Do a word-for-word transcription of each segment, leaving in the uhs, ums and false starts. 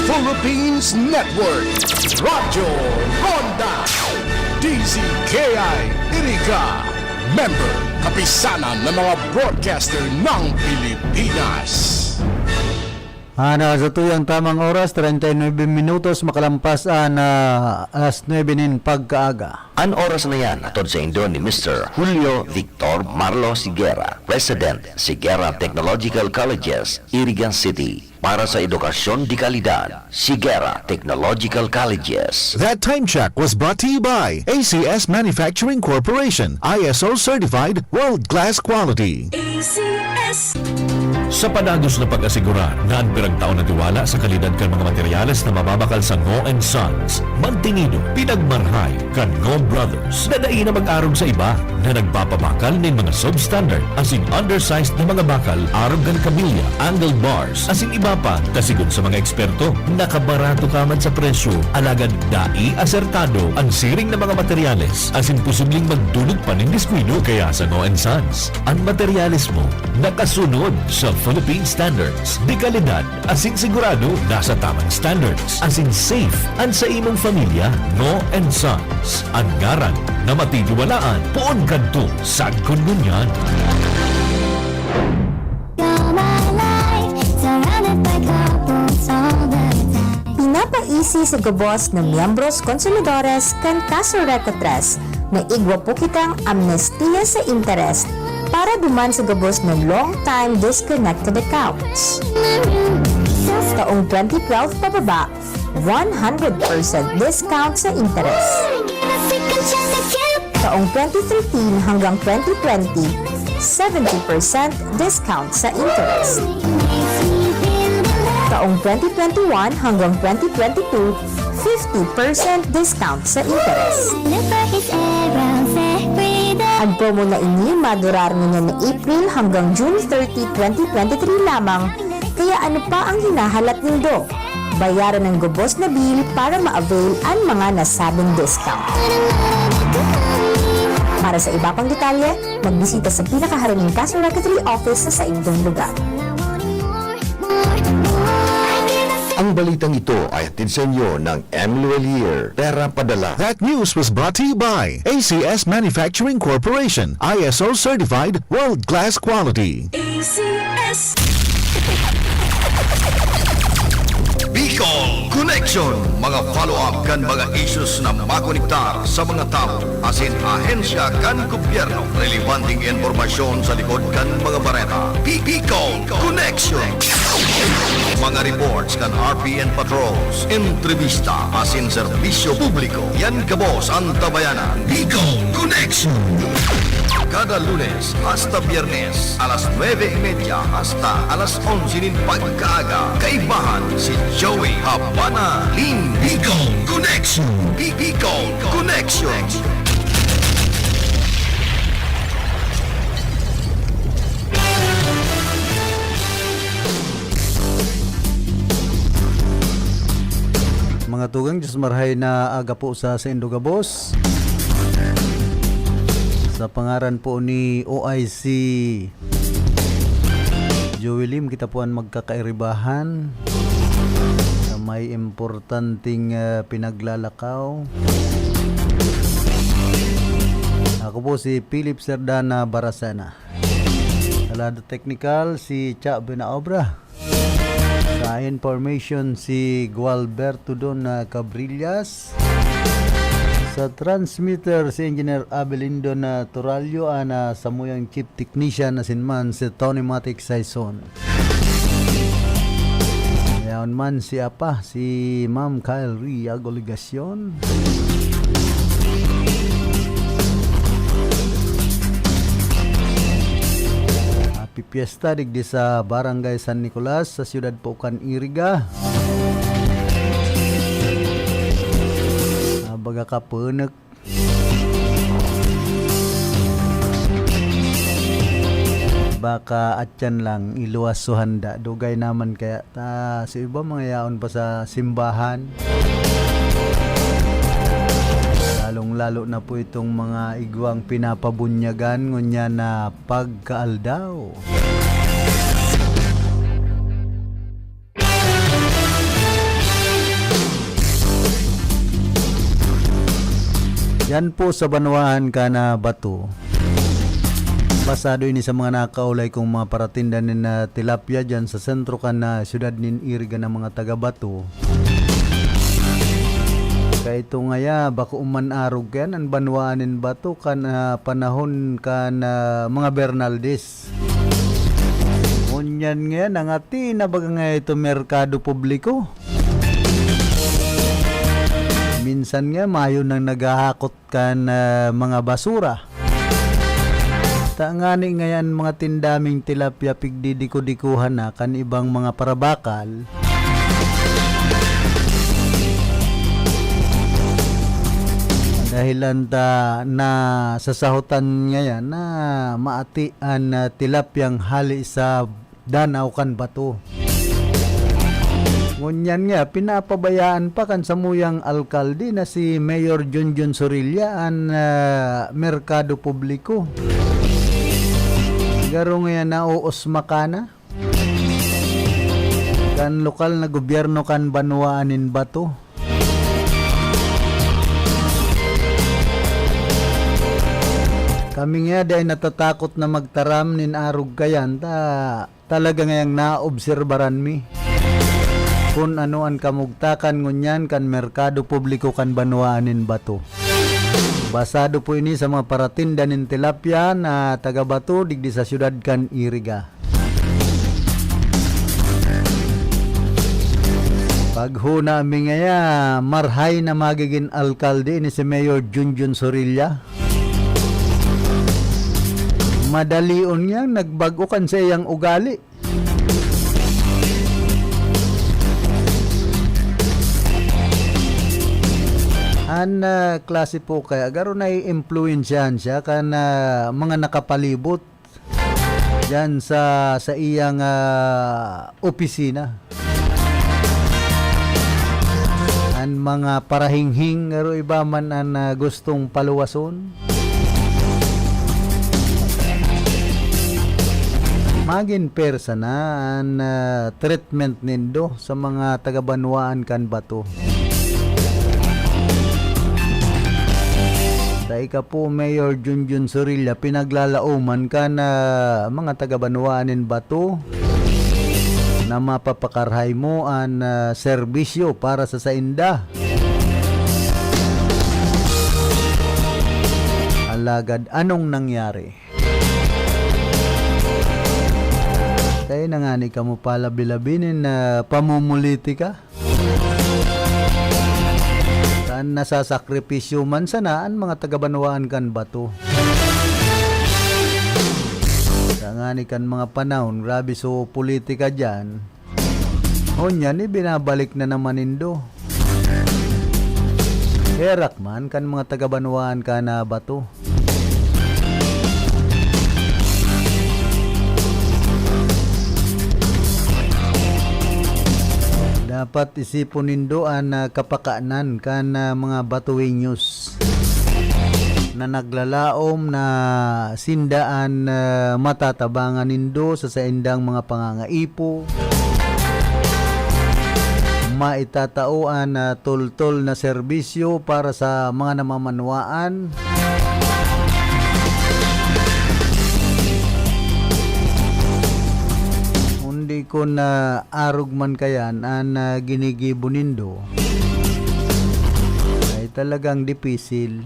Philippines Network, Radyo Ronda, D Z K I Iriga, member, kapisanan ng mga broadcaster ng Pilipinas. Ana sa tuyang tamang oras, treinta y nueve minutos makalampas an, ah, alas nuebe nin pagkaaga. An oras na yan, hatod saindo ni Mister Julio Victor Marlo Sigera, President, Sigera Technological Colleges, Iriga City, para sa edukasyon de kalidad. Sigera Technological Colleges. That time check was brought to you by A C S Manufacturing Corporation, I S O certified, world-class quality. A C S. Sa padagos na pag-asigurar na an piragtao na tiwala sa kalidad kan mga materyales na mababakal sa Ngo and Sons, mantinido, pinagmarhay kan Ngo Brothers na dai na mag-arog sa iba na nagpapabakal nin mga substandard asin undersized na mga bakal arog kan kabilya, angled bars, asin iba pa, ta sigon sa mga eksperto, nakabarato ka man sa presyo, alagad dai asertado an siring na mga materyales asin posibleng magdulot pa nin diskuido. Kaya sa Ngo and Sons, an materyales mo nakasunod sa Philippine Standards de kalidad asin sigurado nasa tamang standards asin safe an sa imong pamilya. Ngo and Sons, an ngaran na matitiwalaan poon kadto sagkod ngunyan. You're my life, surrounded by couples all the time. Pinapaisi sa gabos na miyembros konsumadores kan Kaso Reco tres na igwa po kitang amnestiya sa interes para duman sa gabos na long time disconnected accounts. Taong twenty twelve pababa, one hundred percent discount sa interes. Taong twenty thirteen hanggang twenty twenty, seventy percent discount sa interes. Taong twenty twenty-one hanggang twenty twenty-two, fifty percent discount sa interes. Ang promo na ini madurar ngunyan na April hanggang June thirty, twenty twenty-three lamang, kaya ano pa ang hinahalat nindo? Bayaran ang gabos na bill para ma-avail an mga nasabing discount. Para sa iba pang detalye, magbisita sa pinakaharani nin Kaso Reco three office sa saindong lugar. Ang balitang ito ay hatid sa inyo ng M Luelier, Pera Padala. That news was brought to you by A C S Manufacturing Corporation, I S O certified, world-class quality. A C S. Bicol Connection, mga follow-up kan mga issues na makonektar sa mga tawo asin ahensya kan gobyerno. Relebanteng impormasyon sa likod kan mga bareta. Bi-, Bicol Connection. Mga reports kan R P N patrols, entrevista asin serbisyo publiko. Yan gabos an Tabayanan. Bicol Connection. Kada Lunes hasta Biyernes, alas nuebe y media hasta alas onse nin pagkaaga. Kaibahan si Joey Habana Limbico Connection. Bi-, Bicol Connection. Mga tugang, Diyos marhay na aga po sa saindo gabos. Sa pangaran po ni O I C Joey Lim, kita po an magkakairibahan sa may importanteng, ah, pinaglalakaw. Ako po si Philip Serdana Baracena. Sa lado teknikal, si Cha Benaobra. Sa information, si Gualberto Don, ah, Cabrillas. Sa transmitter, si Engineer Abelindo na Torallo, an, ah, samuyang chief technician, asin man si Tony Matic Saison. Yaon man si Apa, si Ma'am Kyle Riago Legacion. Happy Fiesta digdi sa Barangay San Nicolas, sa siyudad po kan Iriga. Ah, baga ka punok. Baka atyan lang, iluwas so handa. Dugay naman kaya ta, sa iba mga yaon pa sa simbahan. Lalong-lalo na po itong mga igwang pinapabunyagan ngunyan na pagkaaldaw. Yan po sa banwaan kan, ah, Bato. Basado ini sa mga nakaulay kong mga paratinda nin, ah, tilapia dyan sa sentro kan, ah, siyudad nin Iriga ng mga taga Bato. Kaya ito ngaya, bako man arog kayan, an banwaan nin Bato kan, ah, panahon kan, ah, mga Bernaldez. Ngunyan ngayan, nangati na baga nga ito merkado publiko. Minsan nga, mayo nang naghahakot kan, ah, mga basura. Tangani ngayan mga tindaming tilapia pigdidiko-dikuhan na kan ibang mga parabakal. Dahilan ta na sa sahutan ngayan na maati an, ah, tilapyang hali sa danaw kan Bato. Ngunyan nga, pinapabayaan pa kan samuyang alkalde na si Mayor Junjun Sorilla an, ah, merkado publiko. Garo ngayan nauosmaka na kan lokal na gobyerno kan banwaan nin Bato. Kami nga dai natatakot na magtaram nin arog kayan ta talaga ngayang naobserbaran mi kun ano an kamugtakan ngunyan kan merkado publiko kan banwaan nin Bato. Basado po ini sa mga paratinda nin tilapia na taga Bato digdi sa siyudad kan Iriga. Paghuna mi ngaya, marhay na magigin alkalde ini si Mayor Junjun Sorilla. Madalion niyang nagbag-o kan saiyang ugali. An, ah, klase po kaya, garo naiimpluwensyahan siya kan, ah, mga nakapalibot diyan sa, sa iyang, ah, opisina. An mga parahinghing, garo iba man an, ah, gustong paluwason. Magin persa na an, ah, treatment nindo sa mga taga-banwaan kan Bato. Sa ika po, Mayor Junjun Sorilla, pinaglalaoman ka na mga taga-banwaan nin Bato na mapapakarhay mo an, ah, serbisyo para sa sainda. Alagad anong nangyari? Kaya na nga ni kamo palabi-labi nin, ah, pamumulitika. Saan nasasakripisyo man sana an mga taga-banwaan kan Bato. Sa ngani kan mga panahon, grabe so politika diyan. Ngunyan, ibinabalik na naman nindo. Herak man kan mga taga-banwaan kan Bato. Dapat isipon nindo an, ah, kapakanan kan, ah, mga Batueños na naglalaom na sinda an, ah, matatabangan nindo sa saindang mga pangangaipo. Maitatao an, ah, toltol na serbisyo para sa mga namamanwaan. Kundi kun, ah, arog man kayan an, ah, ginigibo nindo, ay talagang dipisil.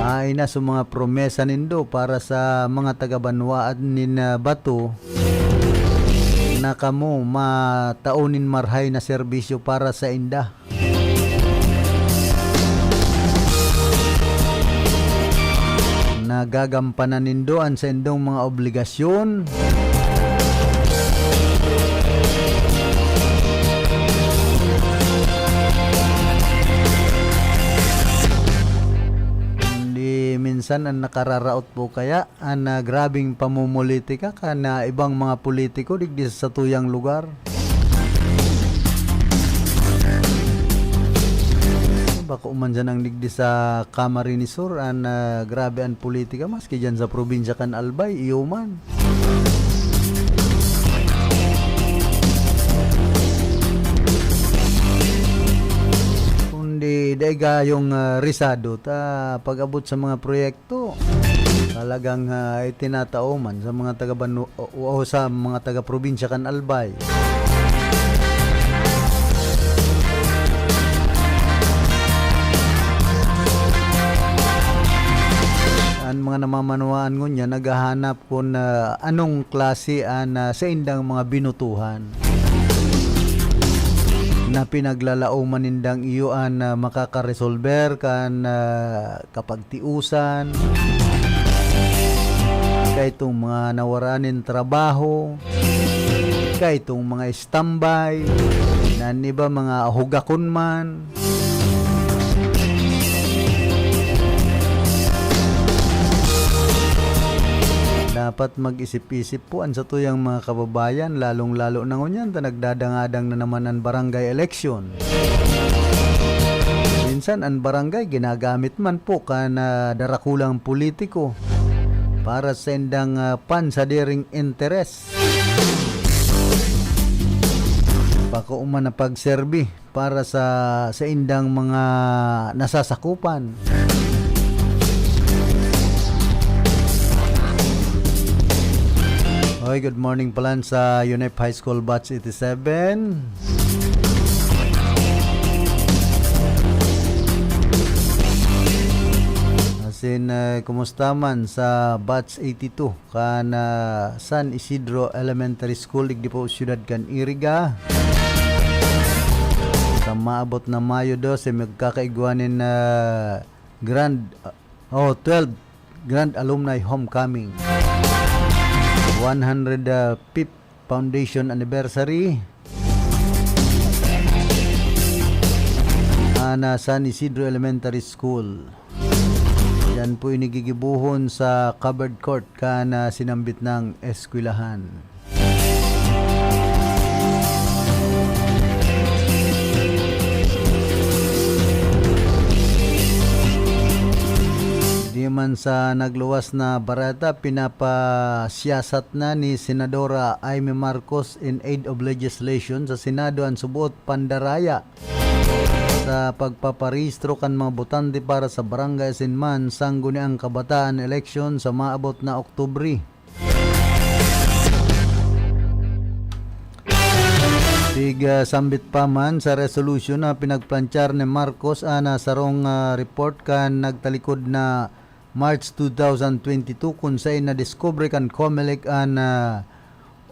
Haen na so mga promesa nindo para sa mga taga-banwaan nin, ah, Bato na kamo matao nin marhay na serbisyo para sainda. Nagagampanan nindo an saindong mga obligasyon. Kundi minsan an nakararaot po kaya an, ah, grabeng pamumulitika kan, ah, ibang mga politiko digdi sa satuyang lugar. Bako man dyan ang digdi sa Camarines Sur, an, ah, grabe an politika, maski dyan sa probinsya kan Albay, iyo man. Dai gayong, ah, risado ta pag-abot sa mga proyekto. Talagang, ah, itinatao man sa mga taga Banu-, o, o sa mga taga-probinsya kan Albay. An mga namamanwaan ngunyan naghahanap kun, ah, anong klase an, ah, saindang mga binutuhan na pinaglalaoman nindang iyo an, ah, makakaresolber kan, ah, kapagtiusan, kaitong mga nawaraan nin trabaho, kaitong mga istambay, na an iba mga hugakon man. Dapat mag-isip-isip po an satuyang mga kababayan, lalong-lalo na ngunyan ta nagdadangadang na naman an barangay election. Minsan an barangay ginagamit man po kan, ah, darakulang politiko para sa indang, ah, pansadiring interes. Bako man na pagserbi para sa, sa indang mga nasasakupan. Hoy, good morning palan sa UNEP High School Batch eighty-seven. Asin, eh, kumusta man sa Batch eighty-two? Kan, ah, San Isidro Elementary School, digdi po siyudad kan Iriga. Sa maabot na Mayo dose, magkakaigwa nin, ah, grand, ah, oh, twelve Grand Alumni Homecoming. One hundred, ah, fifth Foundation Anniversary. An, ah, San Isidro Elementary School. Diyan po ini gigibohon sa covered court kan, ah, sinambit nang eskwelahan. Di man sa nagluwas na bareta, pinapasiyasat na ni Senadora Imee Marcos in aid of legislation sa Senado an suboot pandaraya sa pagpaparehistro kan mga botante para sa barangay asin man sangguniang kabataan eleksyon sa maabot na Oktubre. Tig, ah, sambit pa man sa resolution na pinagplanchar ni Marcos an, ah, sarong, ah, report kan nagtalikod na March two thousand twenty-two, kun saen nadiskubre kan Comelec an, ah,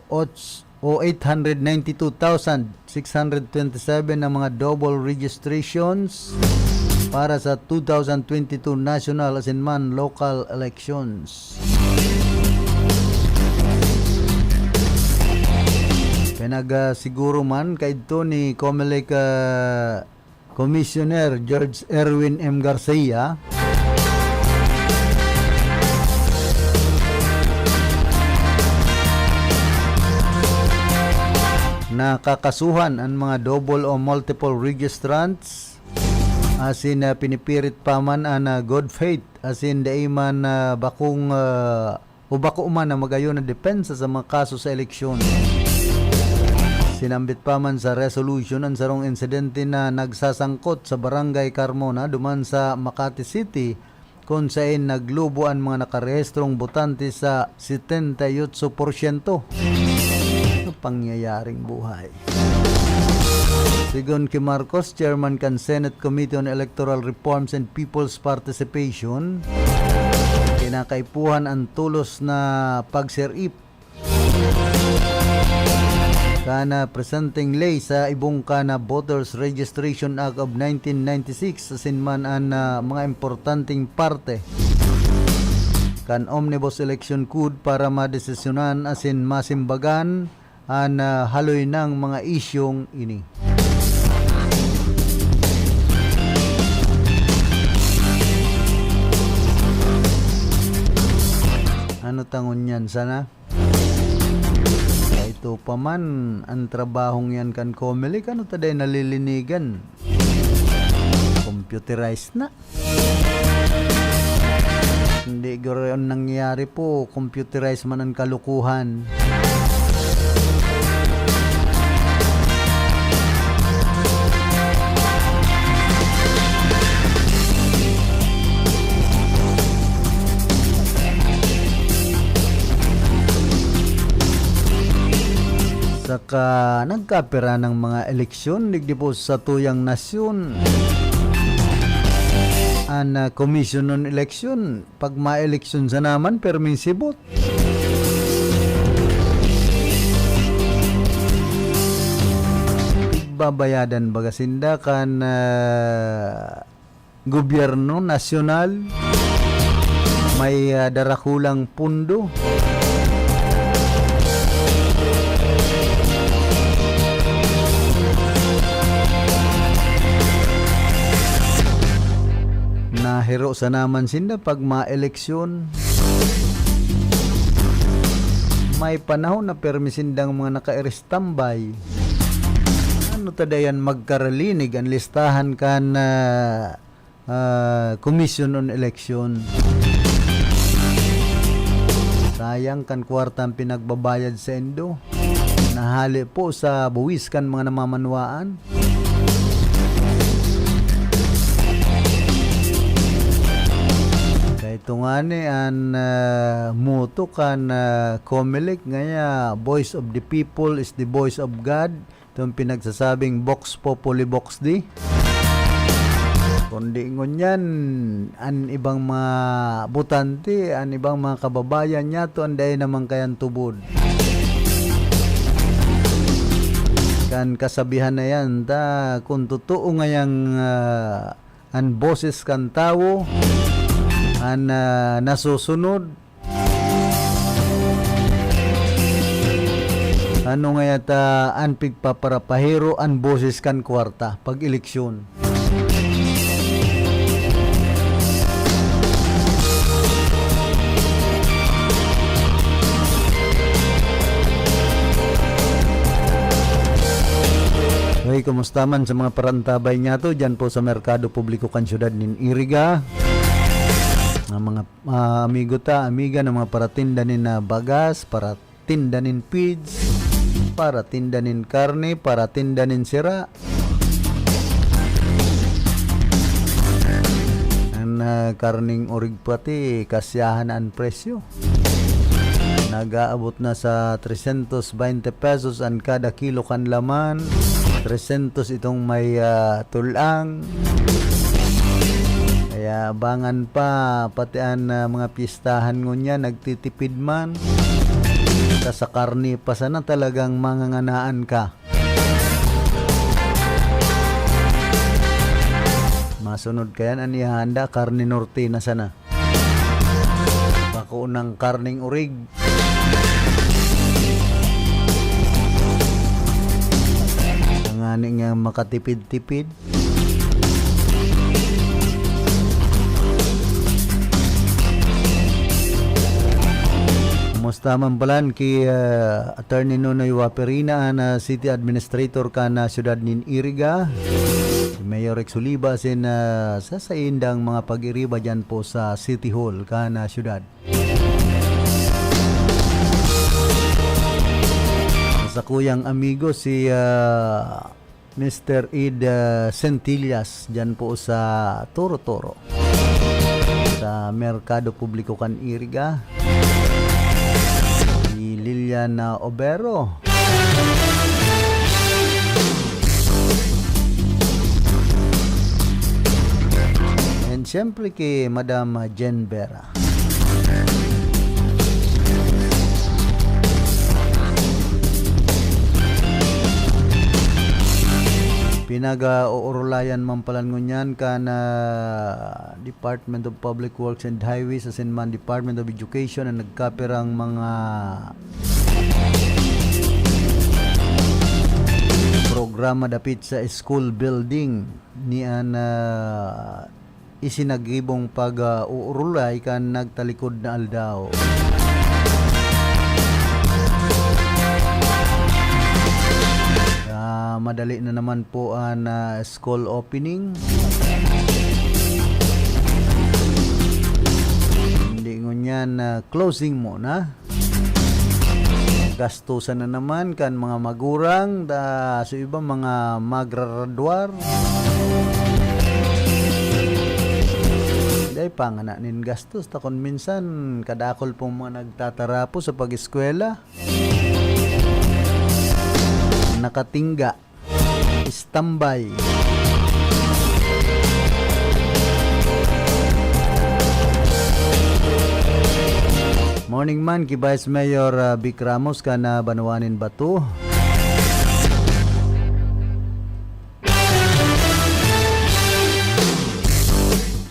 och-, o eight hundred ninety-two thousand six hundred twenty-seven na mga double registrations para sa two thousand twenty-two national asin man local elections. Pinag, ah, siguro man kaidto ni Comelec, ah, Commissioner George Erwin M. Garcia, na kakasuhan an mga double o multiple registrants asin, ah, pinipirit pa man an, ah, good faith asin dai man, ah, bakong, ah, o bako man na magayon na depensa sa mga kaso sa eleksyon. Sinambit pa man sa resolution an sarong insidente na nagsasangkot sa Barangay Carmona duman sa Makati City, kun saen naglubo an mga nakarehistrong botante sa setenta y ocho porsyento. Ano pangyayaring buhay? Sigon ki Marcos, chairman kan Senate Committee on Electoral Reforms and People's Participation, kinakaipuhan an tolos na pagserip kan, ah, presenteng ley sa ibong kan, ah, Voters Registration Act of nineteen ninety-six asin man an, ah, mga importanteng parte kan Omnibus Election Code para madesisyonan asin masimbagan an, ah, haloy nang mga isyung ini. Ano ta ngunyan sana? Kaito pa man an trabahong yan kan Comelec, ano ta dai nalilinigan? Computerized na. Hindi garo an nangyayari po, computerized man an kalukuhan. Naka-, nagkapira ng mga eleksyon digdi po sa tuyang nasyon. An, ah, Commission on Election, pag ma-eleksyon sa naman, permi sibot. Babayadan baga sinda kan, ah, gobyerno nasyonal, may, ah, darakulang pundo. Nahiro sa naman sinda pag ma-eleksyon. May panahon na permi sindang mga naka-, tambay. Ano ta dayan magkaralinig an listahan kan, ah, ah, Commission on Election? Sayang kan kwarta ang pinagbabayad sa indo. Nahali po sa buwis kan mga namamanwaan. Kaya ito nga ni an, ah, moto kan, ah, Comelec ngaya, "Voice of the people is the voice of God." Itong pinagsasabing Vox Populi Vox Dei. Kundi ngunyan, an ibang mga botante, an ibang mga kababayan niyato, an dai naman kayan tubod. Kan kasabihan na yan, ta, kung totoo ngayang, ah, an boses kan tawo, an, ah, nasusunod, ano ngaya ta an pigpaparapahero an boses kan kwarta pag eleksyon? Okay, kumusta man sa mga parantabay niyato dyan po sa Merkado Publiko kan Siyudad nin Iriga? Ang mga, ah, amigo ta, amiga, ng mga paratinda nin, ah, bagas, paratinda nin feeds, paratinda nin karne, paratinda nin sira. An, ah, karneng orig pati, kasyahan na an presyo. Nag-aabot na sa trescientos veinte pesos an kada kilo kan laman, trescientos itong may, ah, tulang. Kaya abangan pa, pati an, ah, mga piyestahan ngunyan, nagtitipid man. Ta sa karne pa sana talagang manganganaan ka. Masunod kayan, an ihahanda, karne norte na sana. Bako ng karneng orig. Tanganing nga makatipid-tipid. Kumusta man palan ki, ah, Attorney Nonoy Waperina, an, ah, City Administrator kan, ah, siyudad nin Iriga, si Mayor Rex Oliva, asin, ah, sa saindang mga pag-iriba dyan po sa City Hall kan, ah, siyudad. Sa kuyang amigo si, ah, Mister Ed, ah, Centillas, dyan po sa Toro-Toro, sa Merkado Publiko kan Iriga. Si Lilian, ah, Obero. And siyempre kay Madam, ah, Jen Vera. Pinag-uurulayan man palan ngunyan kan, ah, Department of Public Works and Highways asin man Department of Education an nagkapirang mga programa dapit sa school building ni an, ah, isinagibong pag, ah, uurulay kan nagtalikod na aldaw. Ah, madali na naman po an, ah, school opening. Hindi ngunyan, ah, closing muna. Gastusan na naman kan mga magurang, ta sa iba mga magraradwar. Dai pa ngana nin gastos, ta kun minsan kadakul pong mga nagtatarapo sa pag-eskwela. nakatingga, standby. Morning man ki Vice Mayor, ah, Vic Ramos kan, ah, Banwa nin Bato.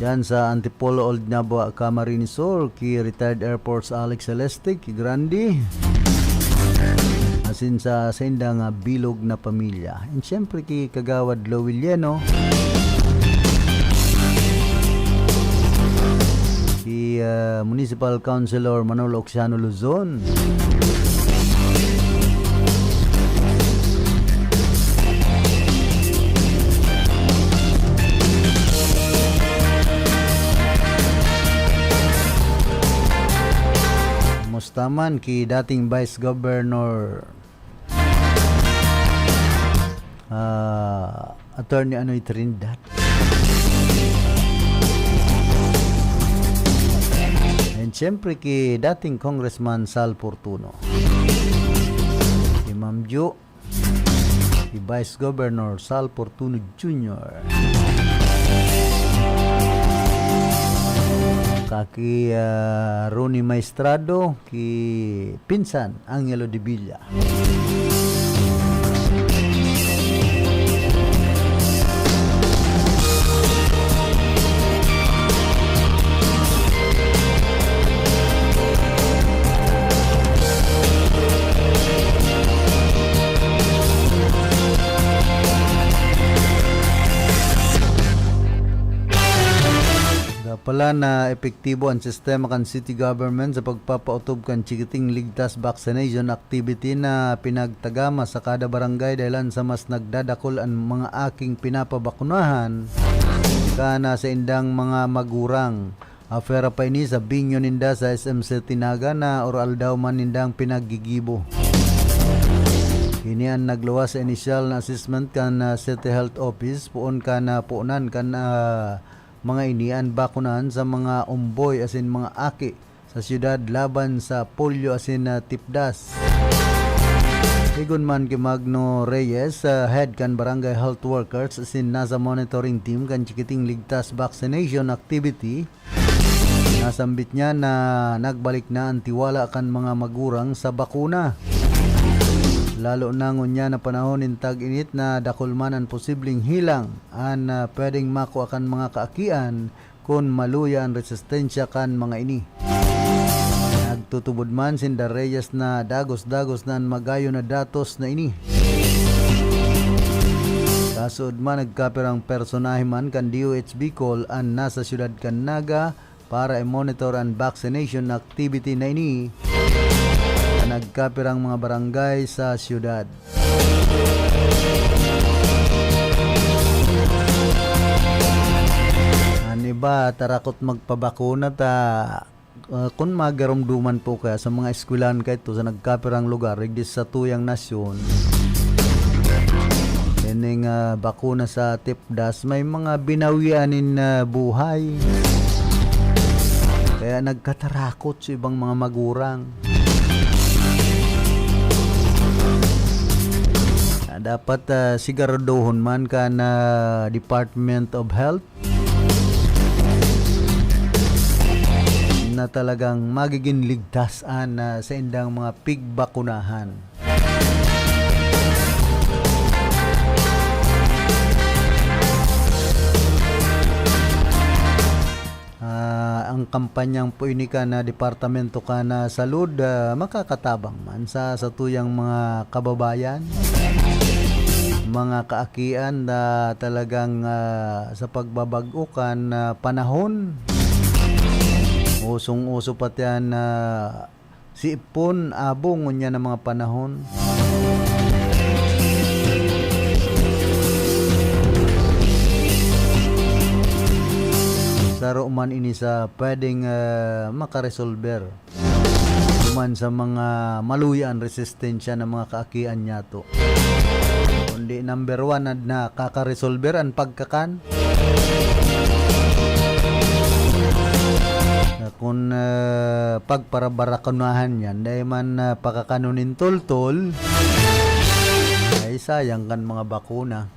Diyan sa Antipolo, Old Nabua, Camarines Sur, ki Retired Air Force Alex Celeste, ki Grande. Asin sa, sa inda nga bilog na pamilya. And syempre, ki Kagawad Lowell Yeno, ki, ah, Municipal Councilor Manolo Oxiano Luzon. Kumusta man ki dating Vice Governor, ah, Attorney Anoy Trinidad? And syempre, ki dating Congressman Sal Fortuno. Ki Ma'am Jo, ki Vice Governor Sal Fortuno Junior. Kaki, ah, Ronnie Maestrado, ki pinsan Angelo de Villa. Dapalan na epektibo an sistema kan city government sa pagpapaotob kan chikiting ligtas vaccination activity na pinagtagama sa kada barangay dahilan sa mas nagdadakul an mga aking pinapabakunahan kana sa indang mga magurang. Afera pa ini sa binyo ninda sa S M City Naga na or aldaw man nindang pinaggigibo. Ini an nagluwas sa inisyal na assessment kan, ah, City Health Office poon kan, ah, punan kan, ah, mga ini an bakunahan sa mga omboy asin mga aki sa siyudad laban sa polio asin, ah, tipdas. Sigon man ki Magno Reyes, ah, head kan Barangay Health Workers asin nasa monitoring team kan Chikiting Ligtas Vaccination Activity, nasambit niya na nagbalik na an tiwala kan mga magurang sa bakuna. Lalo na ngunyan na panahon nin tag-init na dakul man an posibleng hilang an, ah, pwedeng makua kan mga kaakian kun maluya an resistensya kan mga ini. Nagtutubod man sinda Reyes na dagos-dagos na an magayo na datos na ini. Kasuod man, nagkapirang personahe man kan D O H Bicol an nasa siyudad kan Naga para i-monitor an vaccination activity na ini sa nagkapirang mga barangay sa siyudad. An iba, tarakot magpabakuna ta, ah, kun magarumduman po kaya sa mga eskwelahan kaito sa nagkapirang lugar, digdi sa tuyang nasyon, ining, ah, bakuna sa tipdas, may mga binawian nin, ah, buhay. Kaya nagkatarakot sa ibang mga magurang. Ah, dapat, ah, siguraduhon man kan, ah, Department of Health na talagang magiging ligtas an, ah, saindang mga pigbakunahan. Ah, ang kampanyang po ini kan, ah, Departamento kan, ah, Salud, ah, makakatabang man sa satuyang mga kababayan, mga kaakian na talagang, ah, sa pagbabag-o kan, ah, panahon. Usong-uso pati an, ah, sipon, abong, ngunyan na mga panahon. Saro man ini sa pwedeng, ah, makaresolber duman sa mga maluya an resistensya ng mga kaakian niyato. Kundi number one na nakakaresolber an pagkakan. Na kun, ah, pagparabarakunahan yan, dai man, ah, pakakanon nin toltol, Ay, sayang kan mga bakuna.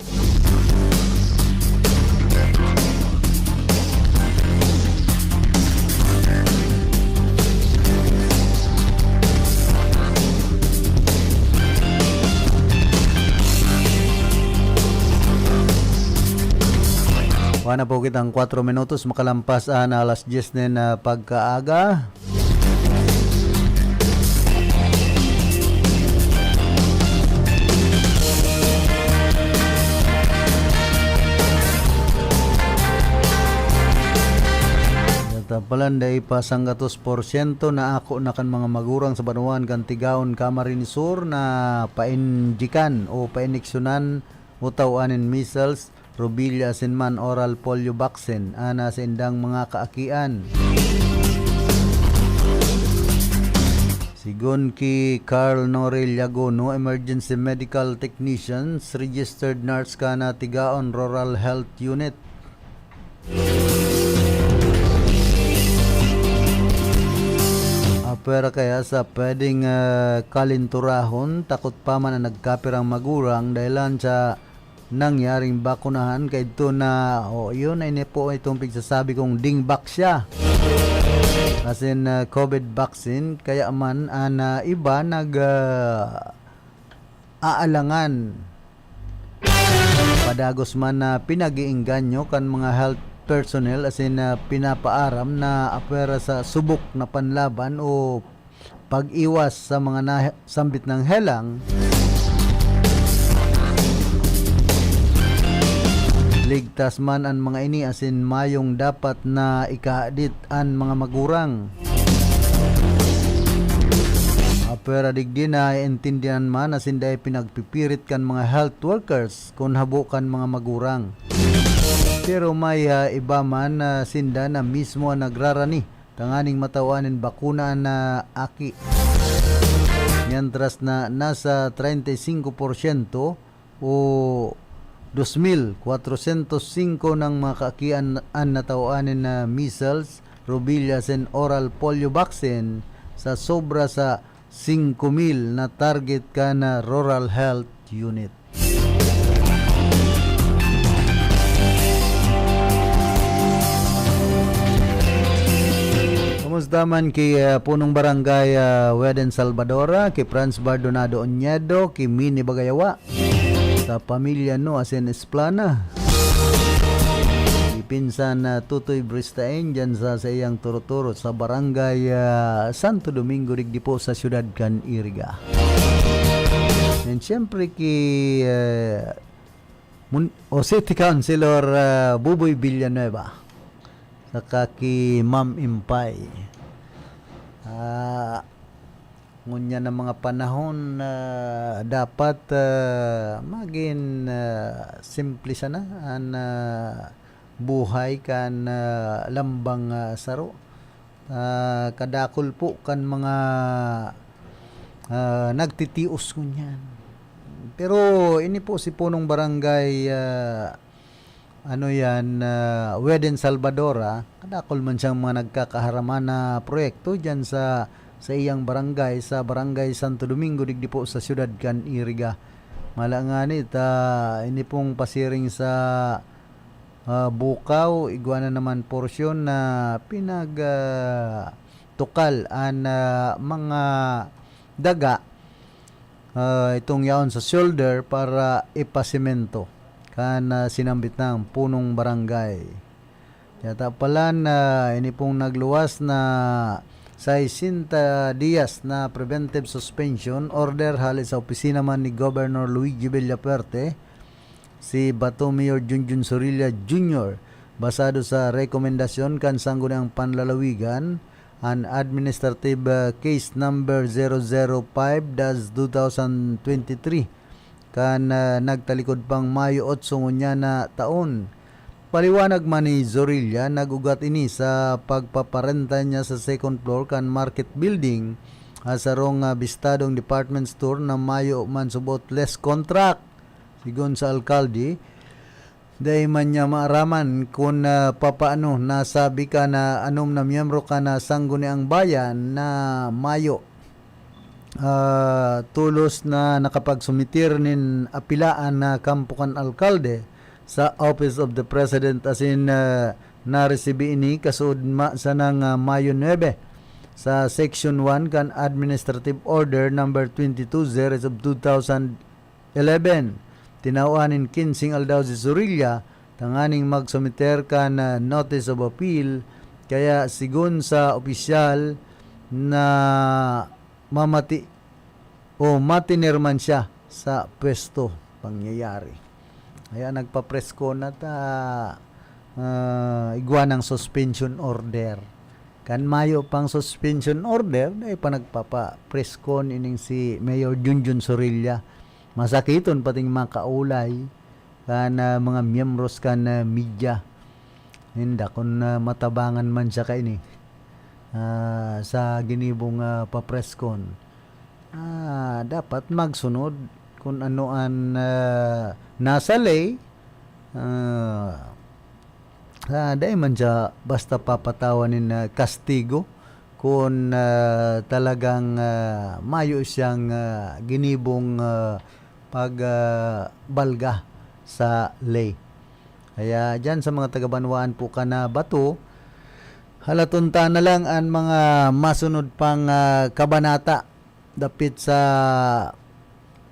Wala na po kitang kwatro minutos, makalampas na alas dyes nin, ah, pagkaaga. Data palan, dai pa sanggatos porsyento na ako na kan mga magurang sa banwaan kan Tigaon, Camarines Sur na painjikan o paineksyonan o taw-an nin measles, rubella asin man oral polio vaccine ana sa indang mga kaakian. Sigon ki Carl Norel Yagono, emergency medical technicians, registered nurse kan Tigaon Rural Health Unit, apwera kaya sa pwedeng, ah, kalinturahon, takot pa man ang nagkapirang magurang dahilan sa nangyaring bakunahan kaidto na, o, yun, ay ni po itong pigsasabi kong dingback siya. As in, ah, covid vaccine, kaya man, an, ah, iba nag, ah, aalangan. Padagos man na pinag-iingganyo kan mga health personnel, as in, ah, pinapaaram na apwera sa subok na panlaban o pag-iwas sa mga na-, sambit ng helang, ligtas man an mga ini, asin mayong dapat na ikahadit an mga magurang. Apwera digdi, naiintindihan man asin dai pinagpipirit kan mga health workers kun habo kan mga magurang. Pero may, ah, iba man na sinda na mismo an nagrarani tanganing matawan nin bakuna an, ah, aki. Mientras na nasa treinta y cinco porsyento o dos mil kwatrosyentos singko nang mga kaakian an natawan nin, ah, measles, rubella, asin oral polio vaccine sa sobra sa singko mil na target kan, ah, Rural Health Unit. Kumusta man ki, ah, Punong Barangay, ah, Weden Salvadora, ki Franz Bardonado Oñedo, ki Mini Bagayawa, sa pamilya no asin Esplana, ki pinsan na Tutoy Bristain dyan sa, sa iyang turuturo sa Barangay, ah, Santo Domingo, digdi po sa siyudad kan Iriga. And siyempre ki, ah, Mun-, o City Councilor, ah, Buboy Villanueva, saka ki Ma'am Impay. Ah, ngunyan na mga panahon, ah, dapat, ah, magin, ah, simple sana an, ah, buhay kan, ah, lambang, ah, saro. Ah, kadakul po kan mga, ah, nagtitios ngunyan. Pero ini po si Punong Barangay, ah, ano yan, ah, Weden Salvador, ah, kadakul man siyang mga nagkakaharaman na proyekto diyan sa, sa iyang barangay, sa Barangay Santo Domingo, digdi po sa siyudad kan Iriga. Mala ngani ta, ini pong pasiring sa, ah, Bukaw, igwa na naman porsyon na pinag, ah, tukal an, ah, mga daga, ah, itong yaon sa shoulder para ipasemento kan, ah, sinambit na ang punong barangay. Yata pala na ini pong nagluwas na sesenta dias na preventive suspension order hale sa opisina man ni Governor Luigi Villafuerte, si Bato Mayor Junjun Sorilla Junior, basado sa rekomendasyon kan Sangguniang Panlalawigan, an Administrative, ah, Case Number zero zero five dash two thousand twenty-three, kan, ah, nagtalikod pang Mayo otso ngunyan na taon. Paliwanag man ni Zorilla, nag-ugat ini sa pagpaparenta niya sa second floor kan Market Building, ah, sarong, ah, bistadong department store na mayo man subot lease contract. Sigon sa alkalde, dai man niya maaraman kun, ah, papaano nasabi ka na anom na miyembro ka na Sangguniang Bayan na mayo ah, tolos na nakapagsumitir nin apilaan na kampo kan alkalde sa Office of the President, asin, ah, naresibi ini kasuodma sanang, ah, Mayo nuebe sa Section one kan Administrative Order Number twenty-two series of two thousand eleven. Tinawan nin kinseng aldaw si Zorilla tanganing magsumiter kan, ah, Notice of Appeal, kaya sigon sa opisyal na mamati o matiner man siya sa pwesto pangyayari. Kaya nagpapreskon at, ah, ah, igwa ng suspension order. Kan mayo pang suspension order, dai pa nagpapapreskon ining si Mayor Junjun Zorilla. Masakiton pating makaulay kan, ah, mga miyembros kan, ah, media. Ninda kun, ah, matabangan man siya kaini, ah, sa ginibong, ah, papreskon. Ah, dapat magsunod kun ano an, ah, nasa ley. Ah, ah, dai man siya basta papatawan nin, ah, kastigo kun, ah, talagang, ah, mayo siyang, ah, ginibong, ah, pag, ah, balga sa ley. Kaya diyan sa mga taga-banwaan po kan, ah, Bato, halaton ta na lang an mga masunod pang, ah, kabanata dapit sa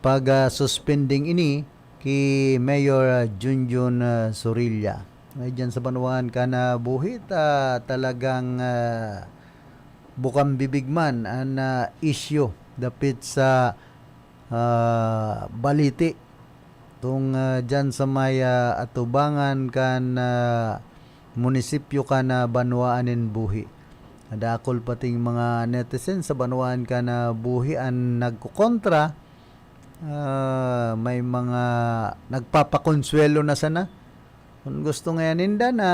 pag, ah, suspending ini ki Mayor, ah, Junjun, ah, Zorilla. Ay, diyan sa banwaan kan, ah, Buhi ta talagang, ah, bukang bibig man an, ah, isyu dapit sa, ah, Baliti. Tong, ah, diyan sa may, ah, atubangan kan, ah, munisipyo kan, ah, banwaan nin Buhi. Dakul pating mga netizen sa banwaan kan, ah, Buhi an nagkokontra. Ah, may mga nagpapakonsuwelo na sana. Kun gusto ngaya ninda na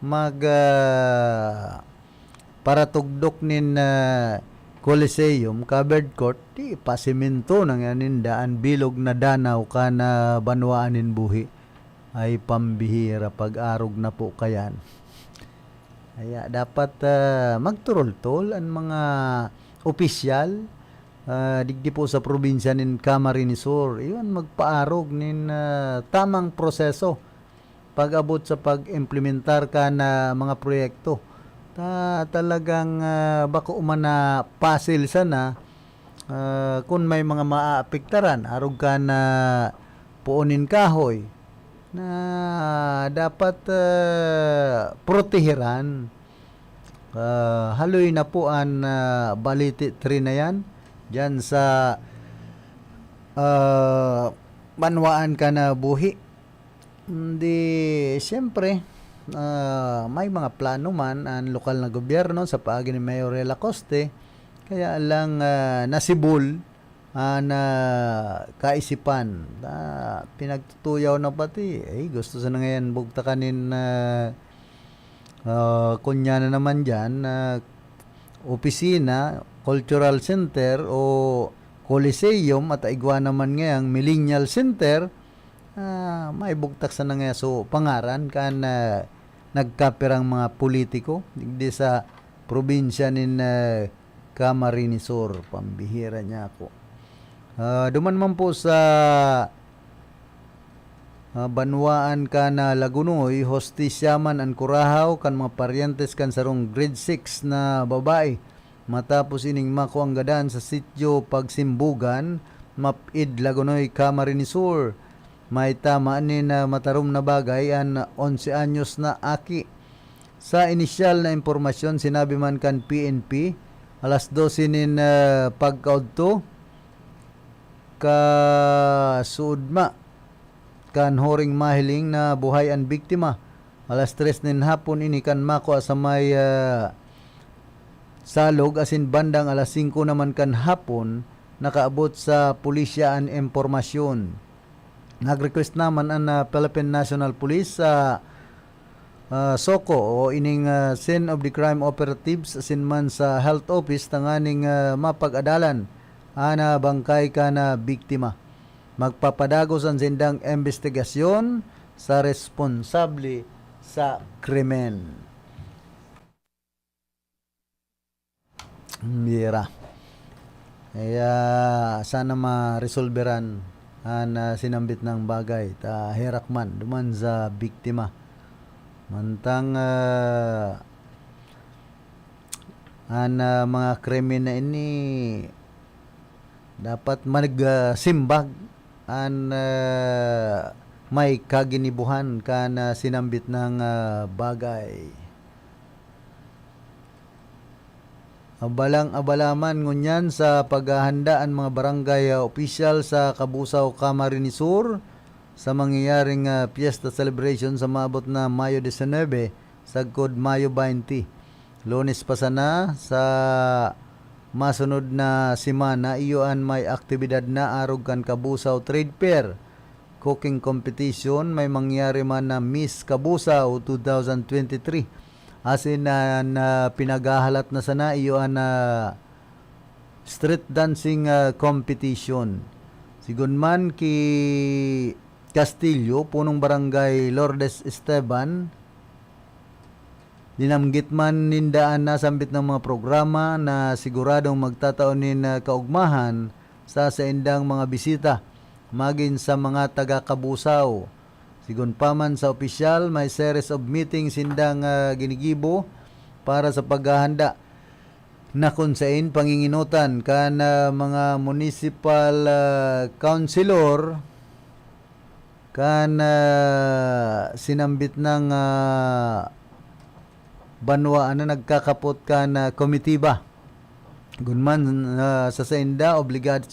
mag, ah, paratugdok nin, ah, Coliseum, covered court, di pasemento na ngaya ninda an bilog na danaw kan, ah, banwaan nin Buhi. Ay pambihira, pag-arog na po kayan. Kaya dapat, ah, magturultol an mga opisyal, ah, digdi po sa probinsya nin Camarines Sur. Iyon, magpaarog nin, ah, tamang proseso pag-abot sa pag-implementar kan, ah, mga proyekto. Ta-, talagang, ah, bako man na pasil sana, ah, kun may mga maaapektaran, arog kan, ah, puon nin kahoy na dapat, ah, proteheran. Ah, haloy na po an, ah, Baliti three na yan, diyan sa, ah, banwaan kan, ah, Buhi. Hindi, siyempre, ah, may mga plano man an lokal na gobyerno sa paagi ni Mayor Rel Acoste, kaya lang, ah, nasibol an, ah, kaisipan. Ah, pinagtutuyaw na pati, eh, gusto sana ngayan bugtakan nin, ah, ah, kunya na naman diyan, ah, opisina, cultural center o Coliseum at igwa naman ngayang Millennial Center, ah, maibugtak sana ngaya so pangaran kan, ah, nagkapirang mga politiko digdi sa probinsya nin, ah, Camarines Sur. Pambihira niya ako. Ah, duman man po sa, ah, banwaan kan, ah, Lagonoy, hostisya man an kurahaw kan mga paryentes kan sarong grade six na babae matapos ining makuang gadan sa sitio Pagsimbugan, Mapid, Lagonoy, Camarines Sur. May tama nin, ah, matarom na bagay an onse anyos na aki. Sa inisyal na impormasyon, sinabi man kan P N P, alas dose nin, ah, pagkaudto, kasuodma kan huring mahiling na buhay an biktima. Alas tres nin hapon ini kan makua sa may, ah, salog, asin bandang alas singko naman kan hapon, nakaabot sa pulisya an impormasyon. Nag-request naman an, ah, Philippine National Police sa, ah, SOCO o ining, ah, scene of the crime operatives asin man sa health office tanganing, ah, mapag-adalan an, ah, bangkay kan, ah, biktima. Magpapadagos an sindang imbestigasyon sa responsable sa krimen. Mira. Kaya sana maresolberan an, ah, sinambit na bagay ta herak man duman sa biktima. Mantang, ah, an, ah, mga krimen na ini dapat mag, ah, simbag an, ah, may kaginibohan kan, ah, sinambit na, ah, bagay. Abalang-abala man ngunyan sa paghahanda an mga barangay, ah, opisyal sa Cabusao, Camarines Sur sa mangyayaring, ah, piyesta celebration sa maabot na Mayo disinebe sagkod Mayo baynte. Lunes pa sana sa masunod na semana, iyo an may aktibidad na arog kan Cabusao Trade Fair, cooking competition, may mangyari man na Miss Cabusao two thousand twenty-three. Asin na, na pinaghahalat na sana iyo an, ah, street dancing, ah, competition. Sigon man ki Castillo, punong barangay Lourdes Esteban, linamgit man ninda an nasambit na mga programa na siguradong magtatao nin, ah, kaugmahan sa saindang mga bisita, magin sa mga taga Cabusao. Sigon pa man sa opisyal, may series of meetings sindang, ah, ginigibo para sa paghahanda na kun sain panginginotan kan, ah, mga municipal, ah, councilor kan, ah, sinambit na, ah, banwaan na nagkakapot kan, ah, komitiba. Gunman, ah, sa sainda, obligad-,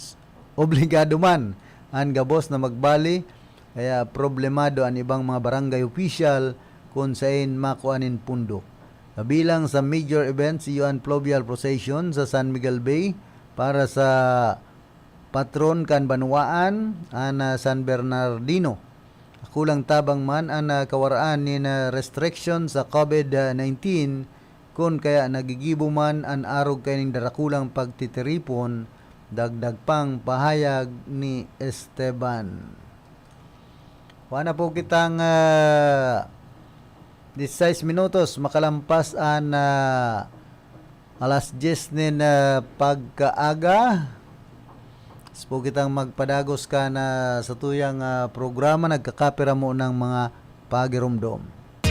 obligado man an gabos na magbali, kaya problemado an ibang mga barangay opisyal kun sain makua nin pundok. Kabilang sa major events, iyo an fluvial procession sa San Miguel Bay para sa patron kan banwaan, an, ah, San Bernardino. Kulang tabang man an, ah, kawaraan nin, ah, restriction sa COVID nineteen, kun kaya nagigibo man an arog kaining darakulang pagtitiripon, dagdag pang pahayag ni Esteban. Wa na po kitang, ah, dieciséis minutos makalampas an, ah, alas dyes nin, ah, pagkaaga. Gusto po kitang magpadagos kan, ah, satuyang, ah, programa, nagkakapira mo ng mga pagirumdom.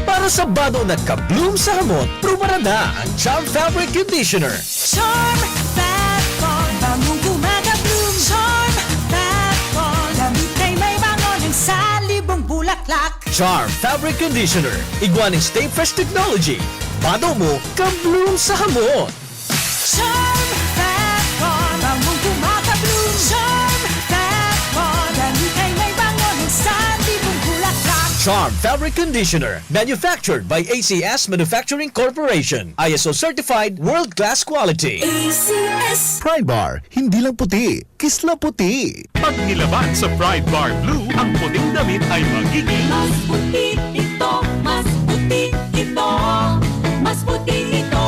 Para sa bado na ka-bloom sa hamot, prubaran na ang Charm Fabric Conditioner. Charm Fat Bond, bangong kumaga-bloom. Charm Fat Bond, damit ay may bango ng salibong bulaklak. Charm Fabric Conditioner, igwa nin Stay Fresh Technology. Bado mo, ka-bloom sa hamot. Charm Fat Bond, bangong kumaga-bloom. Charm Fat Bond, damit ay may bango ng salibong bulaklak. Charm Fabric Conditioner, manufactured by A C S Manufacturing Corporation. I S O certified, world-class quality. A C S. Pride Bar, hindi lang puti, kisla puti. Pag nilaban sa Pride Bar Blue, ang puting damit ay magiging Mas puti ito, mas puti ito, mas puti ito.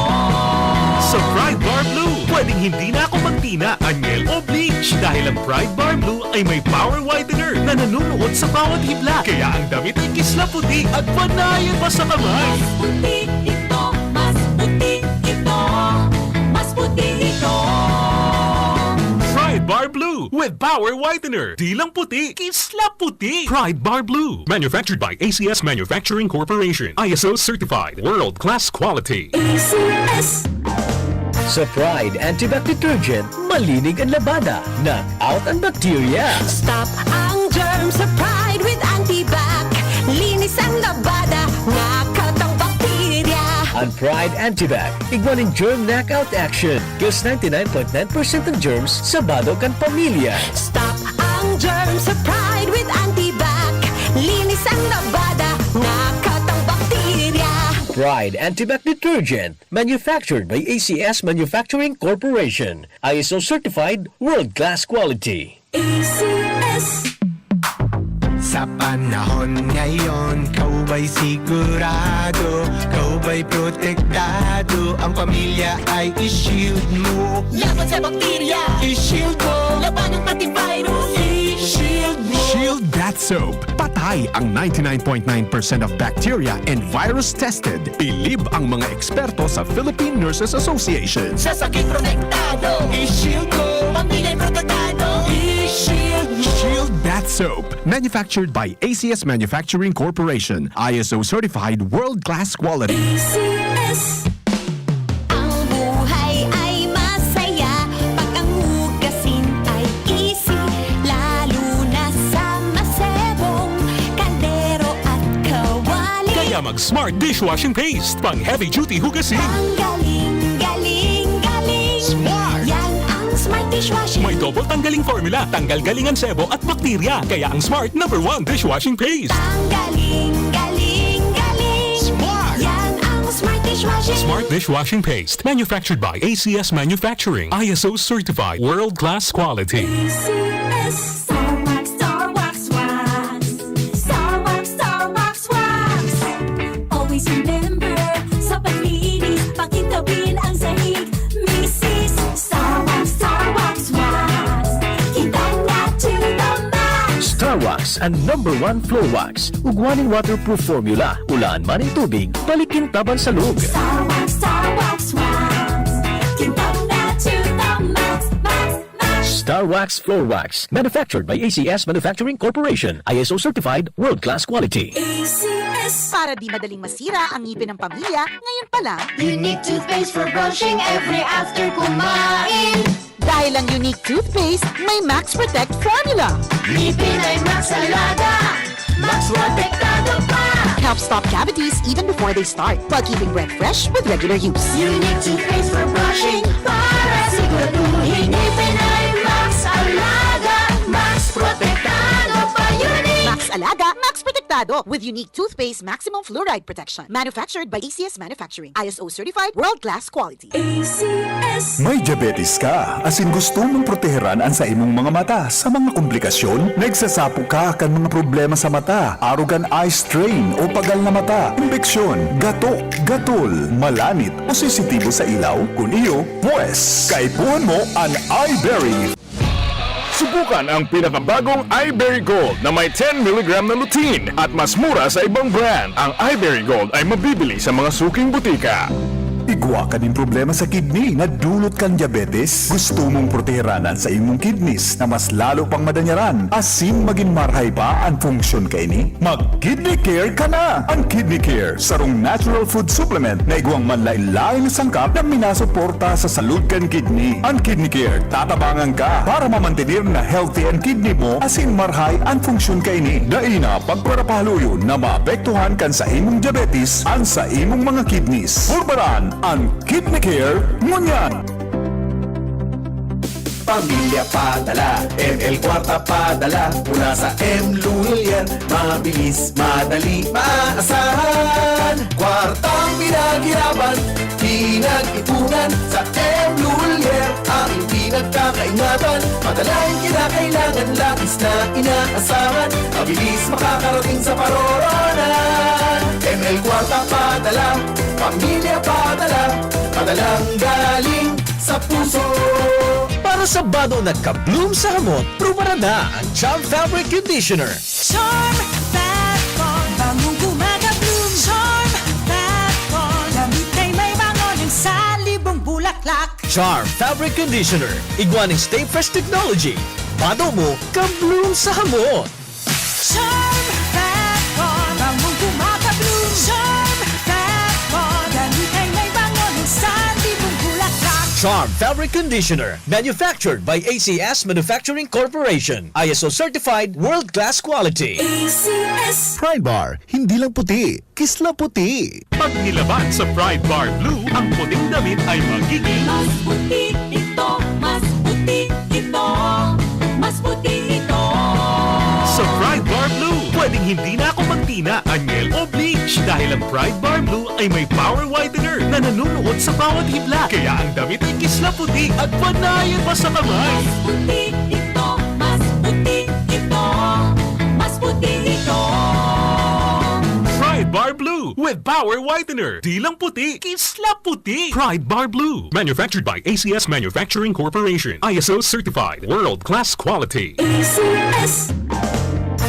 Sa Pride Bar Blue, pwedeng hindi na ako magtina, anyel o bleach dahil ang Pride Bar Blue ay may power whitener na nanunuot sa bawat hibla. Kaya ang damit ay kisla puti at panayan pa sa kamay. Mas puti ito, mas puti ito, mas puti ito. Pride Bar Blue with power whitener. Di lang puti, kisla puti. Pride Bar Blue. Manufactured by A C S Manufacturing Corporation. I S O certified. World class quality. A C S. Sa Pride Antibac Detergent, malinig ang labada, knock out ang bakterya. Stop ang germ sa Pride with Antibac. Linis ang labada, knock out ang bakterya. Ang Pride Antibac, igwa nin germ knockout action. Kills ninety-nine point nine percent ng germs sa bado kan pamilya. Stop ang germ sa Pride with Antibac. Linis ang labada, knock out ang bakterya. Pride Antibac Detergent, manufactured by A C S Manufacturing Corporation. I S O certified, world class quality. A C S. Sa panahon ngayon, ikaw ba'y sigurado? Ikaw ba'y protektado? Ang pamilya ay i-shield mo. Laban sa bakterya, i-shield mo. Labanan pati virus, i-shield mo. Shield Bat Soap. Patay ang ninety-nine point nine percent of bacteria and virus tested. Bilib ang mga eksperto sa Philippine Nurses Association. Sa sakit protektado, i-shield ko. Pamilya protektado, i-shield mo. Shield Bath Soap. Manufactured by A C S Manufacturing Corporation. I S O certified, world-class quality. A C S. Ang buhay ay masaya pag ang hugasin ay easy, lalo na sa masebong kaldero at kawali. Kaya mag-Smart Dishwashing Paste, pang heavy duty hugasin. Ang galing, galing, galing. Smart! Yan ang Smart Dishwashing. May double tanggaling formula, tanggal galing ang sebo at bakterya. Kaya ang Smart, number one dishwashing paste. Ang galing, galing, galing. Smart! Yan ang Smart Dishwashing. Smart Dishwashing Paste. Manufactured by A C S Manufacturing. I S O certified. World-class quality. A C S. Star Wax, Star Wax, Wax. Star Wax, Star Wax, Wax. Always remember, sa paglinis, pakintabin ang sahig. Misis, Star Wax, Star Wax, Wax. Kintang na to the max. Star Wax, ang number one floor wax. Ugwa nin waterproof formula. Ulan man ang tubig, balikin taban sa lug. Star Wax, Star Wax, Wax. Kintang na to the max, max, max. Star Wax Floor Wax. Manufactured by A C S Manufacturing Corporation. I S O certified, world-class quality. A C S. Para di madaling masira ang ngipin ng pamilya, ngayon pa lang. Unique toothpaste for brushing every after kumain. Dahil ang Unique Toothpaste may Max Protect Formula. Ngipin ay Max Alaga, Max Protektado pa. Help stop cavities even before they start, while keeping breath fresh with regular use. Unique toothpaste for brushing para siguraduhin ngipin ay Max Alaga, Max Protektado pa. Unique. Max Alaga, Max Protektado with Unique Toothpaste Maximum Fluoride Protection. Manufactured by A C S Manufacturing. I S O certified, world-class quality. A C S. May diabetes ka, asin gusto mong proteheran an sa imong mga mata sa mga komplikasyon? Nagsasapo ka kan mga problema sa mata, arog kan eye strain o pagal na mata, impeksyon, gato, gatol, malanit o sensitibo sa ilaw? Kun iyo, pwes, kaipuhan mo an Eyeberry. Subukan ang pinakabagong Eyeberry Gold na may ten milligram na lutein at mas mura sa ibang brand. Ang Eyeberry Gold ay mabibili sa mga suking butika. Igwa ka nin problema sa kidney na dulot kan diabetes? Gusto mong proteheran an sa imong kidneys na mas lalo pang madanyaran asin magin marhay pa an funksyon kaini? Mag-Kidney Care ka na! An Kidney Care, sarong natural food supplement na igwang manlaen-laen na sangkap na minasuporta sa salud kan kidney. An Kidney Care, tatabangan ka para mamantener na healthy an kidney mo asin marhay an funksyon kaini. Dai na pagparapahaluyon na maapektuhan kan sa imong diabetes an sa imong mga kidneys. Purbaran an Kidney Care ngunyan! Pamilya padala, M L Kwarta padala, mula sa M Lulier. Mabilis, madali, maaasahan. Kwartang pinaghirapan, pinag-ipunan, sa M Lulier, aking pinagkakaingatan. Padala ang kinakailangan, labis na inaasahan. Mabilis makakarating sa paroroonan. M L Kwarta padala, pamilya padala, padalang galing sa puso. Para sa bado na ka-bloom sa hamot, prubaran na ang Charm Fabric Conditioner. Charm Fat Ball, bangong gumagabloom. Charm Fat Ball, damit ay may bango ng salibong bulaklak. Charm Fabric Conditioner, igwa ning Stay Fresh Technology. Bado mo, ka-bloom sa hamot. Charm Fat Ball, bangong gumagabloom. Charm Fat Ball, damit ay may bango ng salibong bulaklak. Charm Fabric Conditioner, manufactured by A C S Manufacturing Corporation. I S O certified, world-class quality. A C S. Pride Bar, hindi lang puti, kisla puti. Pag nilaban sa Pride Bar Blue, ang puting damit ay magiging mas puti ito, mas puti ito, mas puti ito. Sa Pride Bar Blue, pwedeng hindi na ako magtina, anyel o bleach dahil ang Pride Bar Blue ay may power whitener na nanunuot sa bawat hibla. Kaya ang damit ay kisla puti at panayan pa sa kamay. Mas puti ito, mas puti ito, mas puti ito. Pride Bar Blue with Power Whitener. Di lang puti, kisla puti. Pride Bar Blue. Manufactured by A C S Manufacturing Corporation. I S O certified. World class quality. A C S.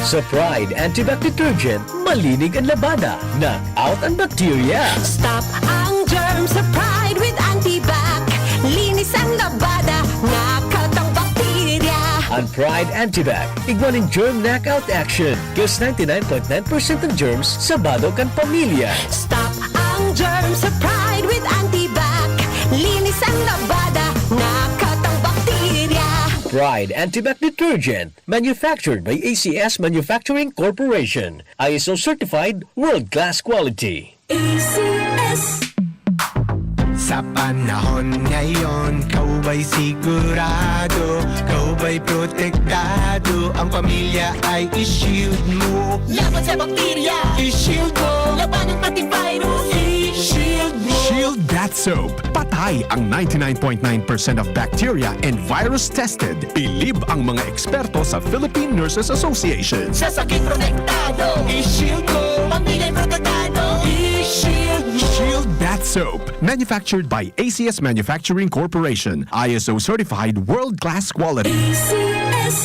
Sa Pride Antibac Detergent, malinig ang labada, knock out ang bakterya. Stop ang germ sa Pride with Antibac. Linis ang labada, knock out ang bakterya. Ang Pride Antibac, igwa nin germ knockout action. Kills ninety-nine point nine percent ng germs sa bado kan pamilya. Stop ang germ sa Pride with Antibac. Linis ang labada, knock out ang bakterya. Pride Antibac Detergent, manufactured by A C S Manufacturing Corporation. I S O certified, world-class quality. A C S. Sa panahon ngayon, ikaw ba'y sigurado? Ikaw ba'y protektado? Ang pamilya ay i-shield mo. Laban sa bakterya, i-shield mo. Labanan pati virus, i-shield mo. Shield Bath Soap. Patay ang ninety-nine point nine percent of bacteria and virus tested. Bilib ang mga eksperto sa Philippine Nurses Association. Sa sakit protektado, i-shield mo. Pamilya protektado, i-shield mo. Shield Bath Soap. Manufactured by A C S Manufacturing Corporation. I S O certified, world-class quality. A C S.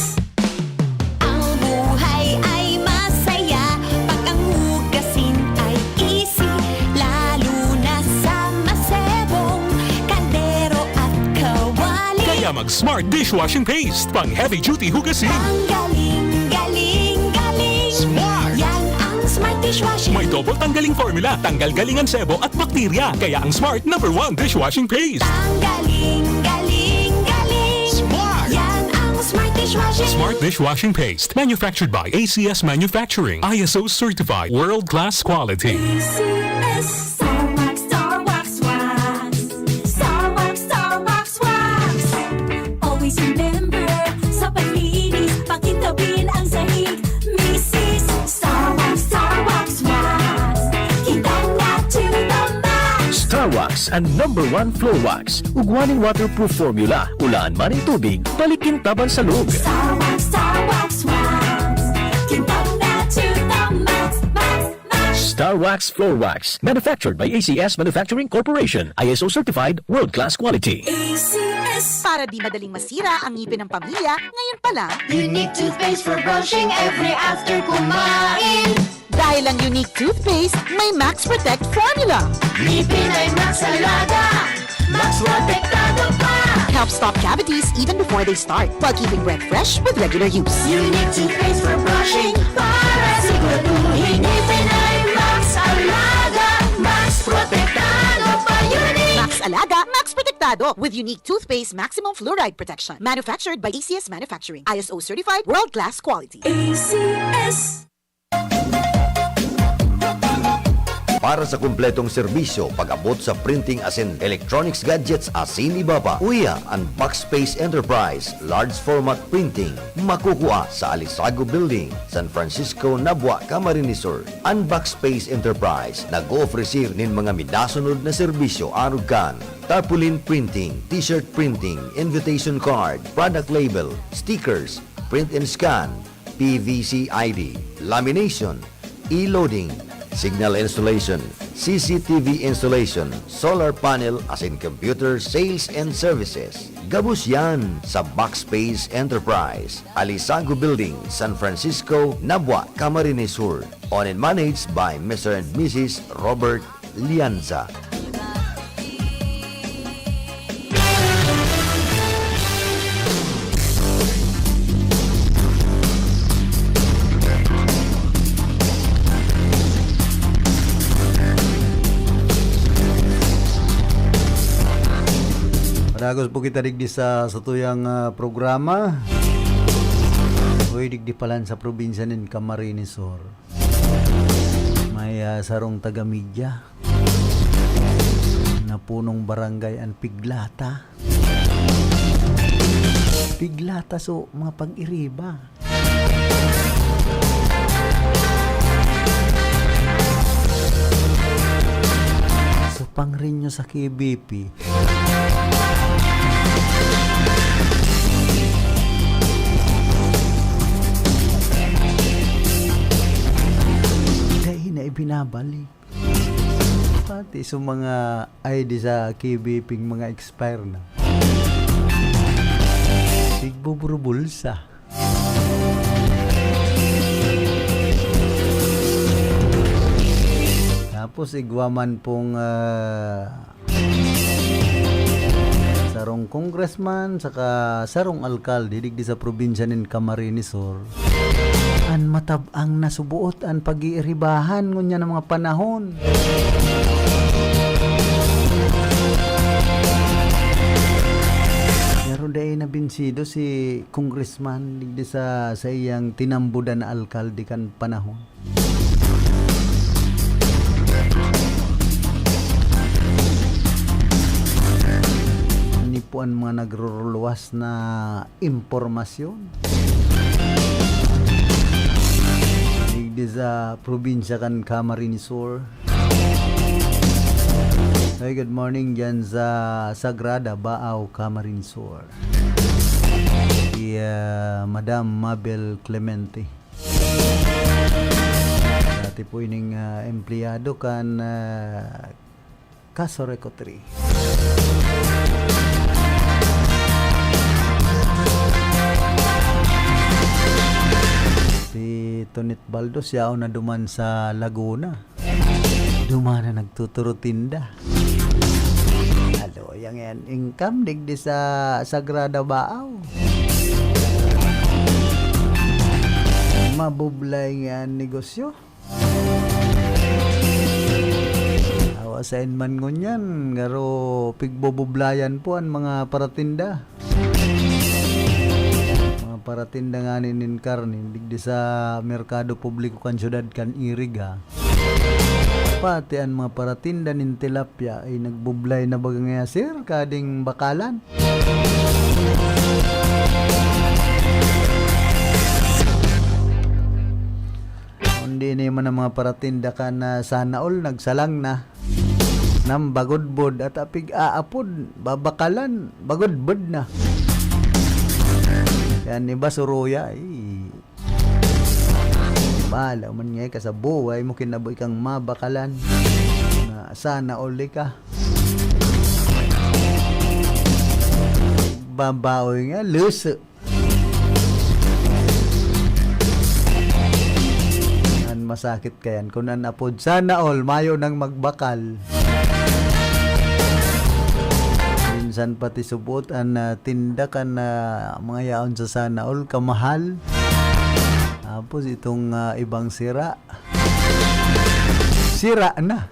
Ang buhay ay masaya pag ang hugasin ay easy, lalo na sa masebong kaldero at kawali. Kaya mag Smart Dishwashing Paste, pang heavy duty hugasin. Ang galing, galing, galing. Smart! Yan ang Smart Dishwashing. May double tanggaling formula, tanggal galing ang sebo at bakterya. Kaya ang Smart number one dishwashing paste. Ang galing, galing, galing. Smart! Yan ang Smart Dishwashing. Smart Dishwashing Paste, manufactured by A C S Manufacturing, I S O certified, world-class quality. A C S. Star Wax, Star Wax, Wax. Star Wax, Star Wax, Wax. Always remember, sa paglinis, pakintabin ang sahig. Misis, Star Wax, Star Wax, Wax. Kintang na to the max. Star Wax, ang number one floor wax. Ugwa nin waterproof formula, ulaan man nin tubig, balik kintaban sa loob. Star Wax, Star Wax, Wax. Kintang na to the max, max, max. Star Wax Floor Wax, manufactured by A C S Manufacturing Corporation, I S O certified, world-class quality. A C S. Para di madaling masira ang ngipin ng pamilya, ngayon pa lang. Unique toothpaste for brushing every after kumain. Dahil ang Unique Toothpaste may Max Protect Formula. Ngipin ay Max Alaga, Max Protektado pa. Helps stop cavities even before they start, while keeping breath fresh with regular use. Unique toothpaste for brushing para siguraduhin ngipin ay Max Alaga, Max Protektado pa. Unique! Max Alaga, Max Protektado with Unique Toothpaste Maximum Fluoride Protection. Manufactured by A C S Manufacturing. I S O certified, world-class quality. A C S. Para sa kumpletong serbisyo pag-abot sa printing asin electronics gadgets asin iba pa, uya an Backspace Enterprise Large Format Printing, makukua sa Alisago Building, San Francisco, Nabua, Camarines Sur. An Backspace Enterprise nag-oofreser nin mga minasunod na serbisyo arog kan tarpaulin printing, t-shirt printing, invitation card, product label, stickers, print and scan, P V C I D, lamination, e-loading, signal installation, C C T V installation, solar panel asin computer sales and services. Gabos yan sa Backspace Enterprise, Alisago Building, San Francisco, Nabua, Camarines Sur. Owned and managed by Mister and Missus Robert Lianza. Padagos po kita digdi sa satuyang, ah, programa. Uy, digdi palan sa probinsya nin Camarines Sur. May, ah, sarong taga-media na punong barangay an Piglata. Piglata, so, mga pag-iriba. So, pangrinyo sa K B P. Dai na ibinabalik. Pati sa mga I D sa K B P ng mga expire na. Tigbuburubulsa. Tapos igwa man pong, ah, sarong congressman saka sarong alkalde digdi sa probinsya nin Camarines Sur. An matab-ang na suboot an pag-iiribahan ngunyan na mga panahon. Pero dai nabinsido si congressman digdi sa, sa iyang tinambudan na alkalde kan panahon. Ini po an mga nagruruluwas na impormasyon digdi sa probinsya kan Camarines Sur. Hey, good morning dyan sa Sagrada, Baao, Camarines Sur. Si, ah, Madam Mabel Clemente. Dati po ining, ah, empleyado kan, ah, Casureco three. Si Tonit Baldo, siya na duman sa Laguna. Duman na nagtuturo tinda. Alo, yang yan, income digdi sa Sagrada Baao. Mabublay nga negosyo. Awa sa man ngunyan, garo pigboboblayan po an mga paratinda. Mga paratinda ngani nin karne, digdi sa merkado publiko kan syudad kan Iriga. Pati an mga paratinda nin tilapia ay nagbublay na baga ngaya, sir, kading bakalan. Kundi ini man ang mga paratinda kan, ah, sana all, nagsalang na. Nang bagudbod at apig aapod, babakalan, bagudbod na. Yan, iba suruya, eh. Bahala man nga ka sa buhay mo, kinabuhi kang mabakalan. Na sana all ka. Babaoy nga, luso. An masakit kayan, kun an apod sana all mayo nang magbakal. Minsan pati subot an, ah, tinda kan, ah, mga yaon sa sana all, kamahal. Tapos itong, ah, ibang sira, sira na.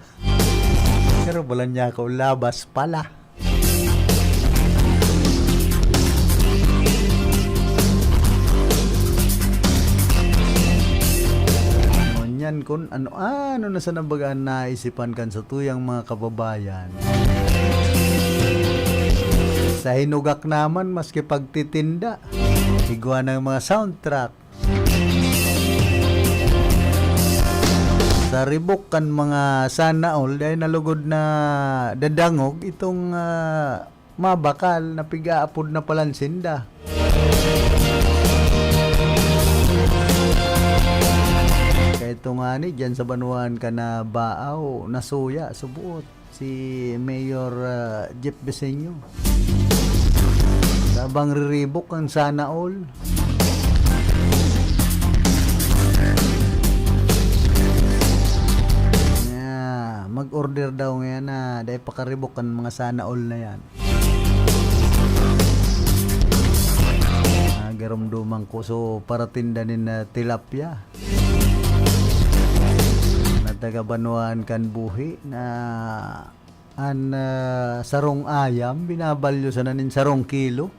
Pero balan niya ako, labas pala. Ngunyan kun ano-ano na sana baga an naisipan kan satuyang mga kababayan. Sa hinugak naman, maski pagtitinda, igwa ng mga soundtrack. Sa ribok kan mga sana all, dai na lugod nadadangog itong, ah, mabakal na pig-aapod na palan sinda. Kaya ito nga ni, dyan sa banwaan ka na Baaw, nasuya, subuot. Si Mayor, ah, Jeff Beseño. Tabang riribok ang sana all. Na, mag-order daw ngayon na dahil pakaribok ang mga sana all na yan. Ah, garumduman ko. So, paratinda nin, ah, tilapia. Na taga banwaan kan buhi na an, ah, sarong ayam, binabalyo sana nin sarong kilo.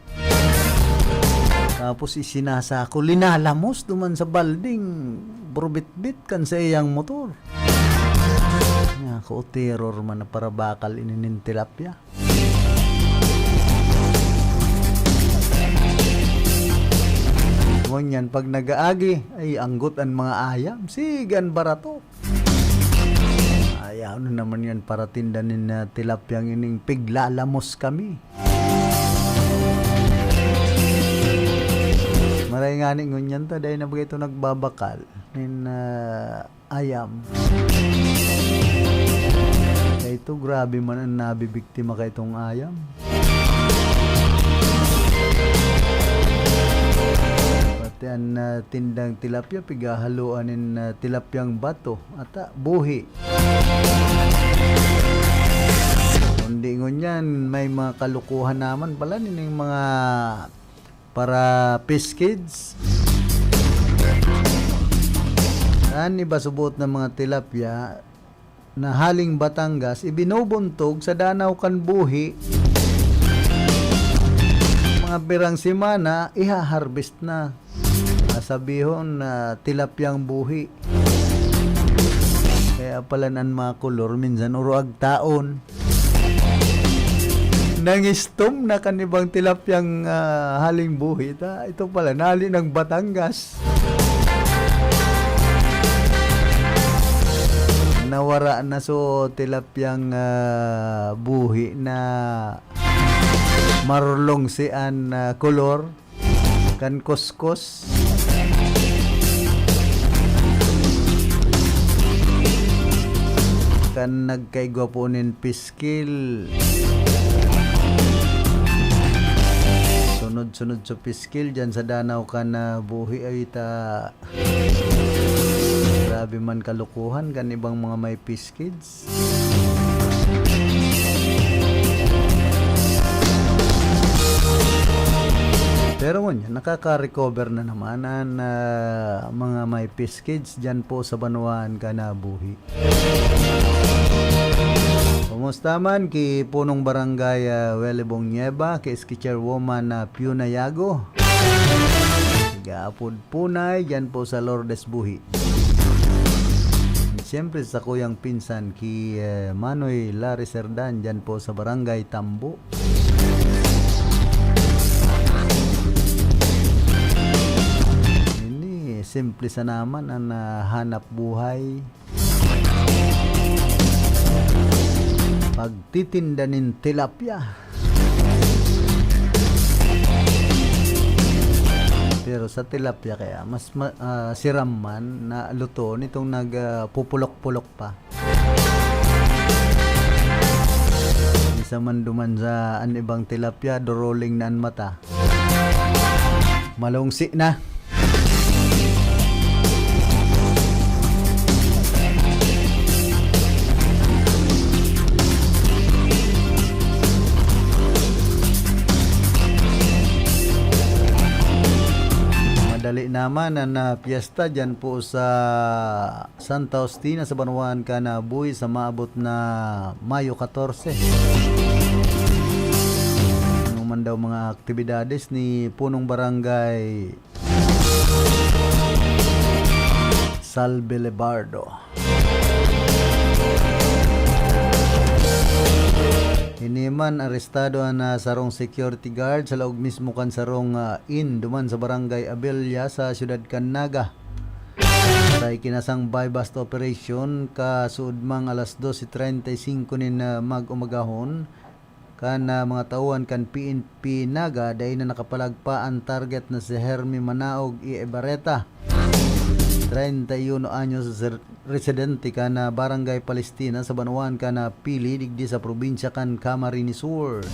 Tapos isinasako, linalamos duman sa balding, burubitbit kan sa iyang motor. Nako, terror man na parabakal ini nin tilapia. Ngunyan, pag nag-aagi, ay, anggot an mga ayam. Sige, an barato. Ayaw na naman yan paratinda nin, ah, tilapyang ining piglalamos kami. Maray nga ni ngunyan ta, dahil na ba ito nagbabakal nin, ah, ayam. Kaya ito, grabe man ang nabibiktima kay itong ayam. Pati ang, ah, tindang tilapia, pighahaloan nin, ah, tilapyang bato, ata, buhi. Kundi ngunyan, may mga kalukuhan naman pala nining mga para fish kids. An iba subot na mga tilapia, na haling Batangas, ibinubuntog sa danaw kan buhi. Mga pirang semana, iha-harvest na. Sasabihon na tilapyang buhi. Kaya pala an mga kolor, minsan uruag taon. Nangistom na kan ibang tilapyang, ah, haling buhi. Ta, ito pala, nali ng Batangas. Nawara na so tilapyang, ah, buhi na marulong si an, ah, kolor kan kuskos. Kan nagkaigwa po nin piskil. Sunod-sunod sa piskil, dyan sa danaw kan, ah, buhi ay ta Grabe man kalukuhan kan ibang mga may piskids. Pero ngunyan, nakaka-recover na naman an, ah, mga may piskids dyan po sa banwaan kan buhi. Kumusta man ki Punong Barangay, ah, Welibong Nieva, ki Ski Chairwoman na Piona Yago. Nag-aapod Punay, dyan po sa Lourdes Buhi. Siyempre sa kuyang pinsan, ki, eh, Manoy Larry Serdan, dyan po sa Barangay Tambo. Ini, simple sa naman ang, ah, hanap buhay. Pagtitinda nin tilapia. Pero sa tilapia kaya, mas ma-, ah, siram man na luto nitong nag, ah, pupulok-pulok pa. Minsan man duman sa an ibang tilapia, duruling na an mata. Malungsi na. Madali naman an, ah, piyesta dyan po sa Santa Justina sa banwaan kan buhi sa maabot na Mayo katorse. Ano man daw mga aktibidades ni Punong Barangay Salve Lebardo. Ini man, arestado an, ah, sarong security guard sa laog mismo kan sarong, ah, inn duman sa Barangay Abella sa siyudad kan Naga. Sa ikinasang buy-bust operation, kasuodmang alas dose treinta y cinco nin, ah, mag-umagahon, kan, ah, mga tauhan kan P N P Naga, dai na nakapalagpa an target na si Hermie Manaog y Ebareta, treinta y uno anyos, ser-, residente kan, ah, Barangay Palestina sa banwaan kan, ah, Pili, digdi sa probinsya kan Camarines Sur.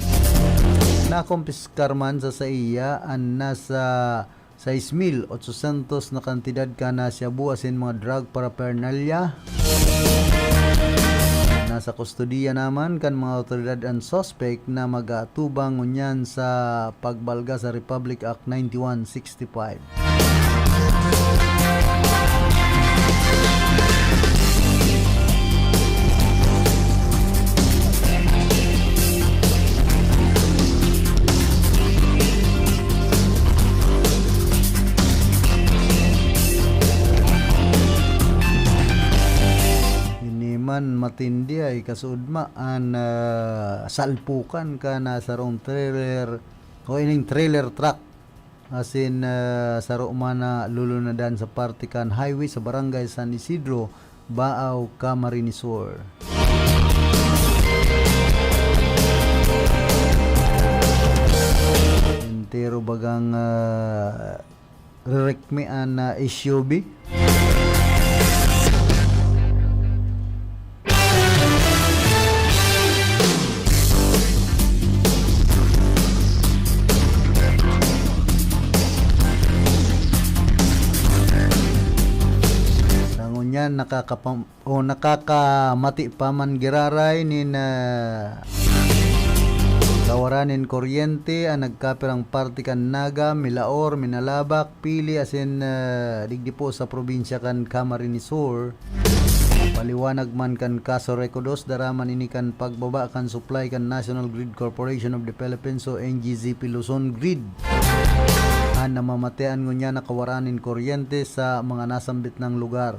Nakompiskar man sa saiya an nasa sais mil otsosyentos na kantidad kan shabu asin mga drug paraphernalia. Nasa kustodiya naman kan mga awtoridad an suspek na mag-aatubang ngunyan sa pagbalga sa Republic Act ninety-one sixty-five. Ini man matindi ay kasuodma an, ah, salpukan kan sarong trailer o ining trailer truck. Asin, ah, saro man na lulunadan sa parte kan highway sa Barangay San Isidro, Baao, Camarines Sur. Entero bagang, ah, rirekmi an, ah, S U V. nakakapam-, o nakakamati pa man giraray nin, ah, kawaran nin kuryente an nagkapirang parte kan Naga, Milaor, Minalabac, Pili, asin, ah, digdi po sa probinsya kan Camarines Sur. Paliwanag man kan Caso Recodos, dara man ini kan pagbaba kan supply kan National Grid Corporation of the Philippines o N G C P Luzon Grid. An namamatean ngunyan na kawaran nin kuryente sa mga nasambit nang lugar.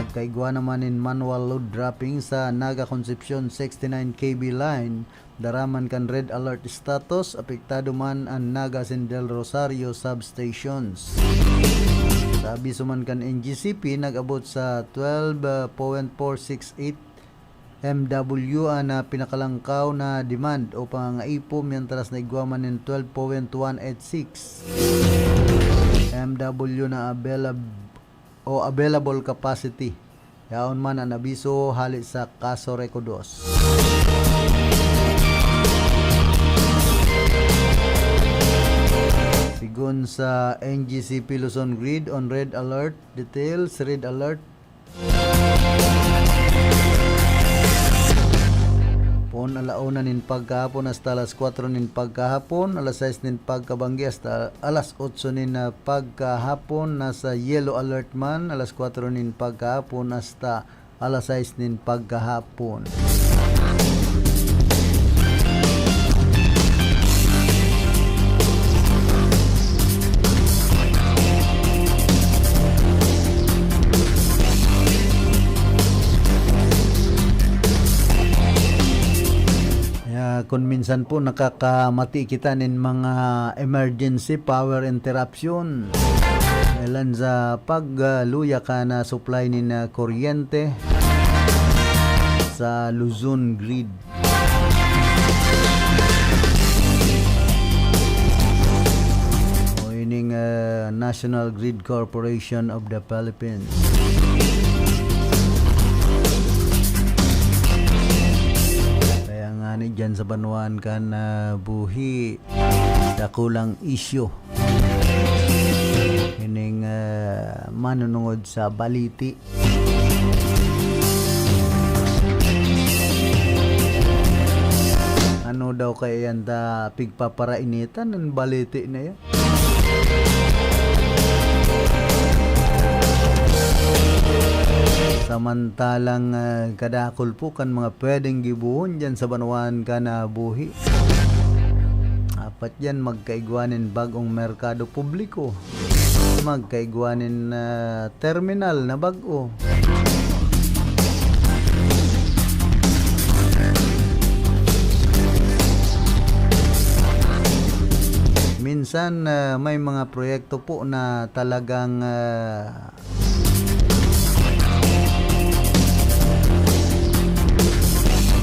Nagkaigwa naman nin manual load dropping sa Naga Concepcion sixty-nine K V line, dara man kan red alert status, apektado man an Naga asin Del Rosario substations. Sa abiso man kan N G C P, nag-abot sa twelve point four six eight M W an, ah, pinakalangkaw na demand o pangangaipo, mientras na igwa man nin twelve point one eight six M W na availab-, o available capacity. Yaon man an abiso hale sa Caso Recodos. Sigon sa N G C P Luzon Grid on red alert, details, red alert, Poon ala una nin pagkahapon hasta alas kwatro nin pagkahapon, alas sais nin pagkabanggi hasta alas otso nin, ah, pagkahapon, nasa yellow alert man, alas kwatro nin pagkahapon hasta alas sais nin pagkahapon. Kaya kun minsan po nakakamati kita nin mga emergency power interruption. Dahelan sa pagluya kan, ah, supply nin, ah, kuryente sa Luzon Grid. O ining, ah, National Grid Corporation of the Philippines. Kaya nga ni dyan sa banwaan kan, ah, buhi, dakulang isyu. Ining, ah, manunungod sa baliti. Ano daw kaya yan ta pigpaparainitan ng baliti na yan? Samantalang, ah, kadakul po kan mga pwedeng gibohon dyan sa banwaan kan buhi. Apat yan, magkaigwa nin bag-ong merkado publiko. Magkaigwa nin, ah, terminal na bag-o. Minsan, ah, may mga proyekto po na talagang, ah,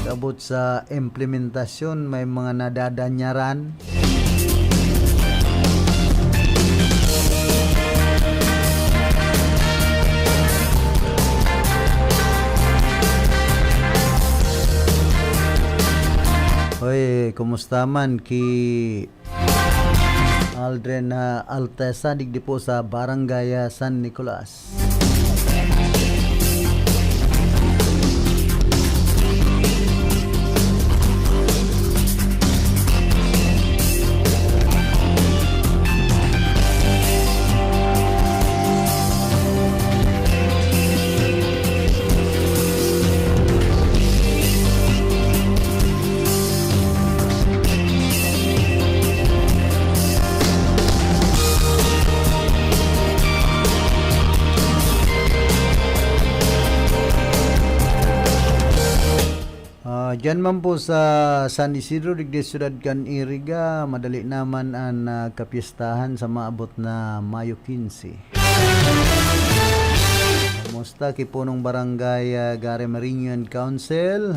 Pag-abot sa implementasyon, may mga nadadanyaran. Hoy, kumusta man ki Aldrin, ah, Altesa, digdi po sa Barangay, ah, San Nicolas. Ah, diyan man po sa San Isidro, digdi syudad kan Iriga, madali naman an, ah, kapiestahan sa maabot na Mayo quince. Kumusta ki punong barangay, ah, Gare Mariño and Council?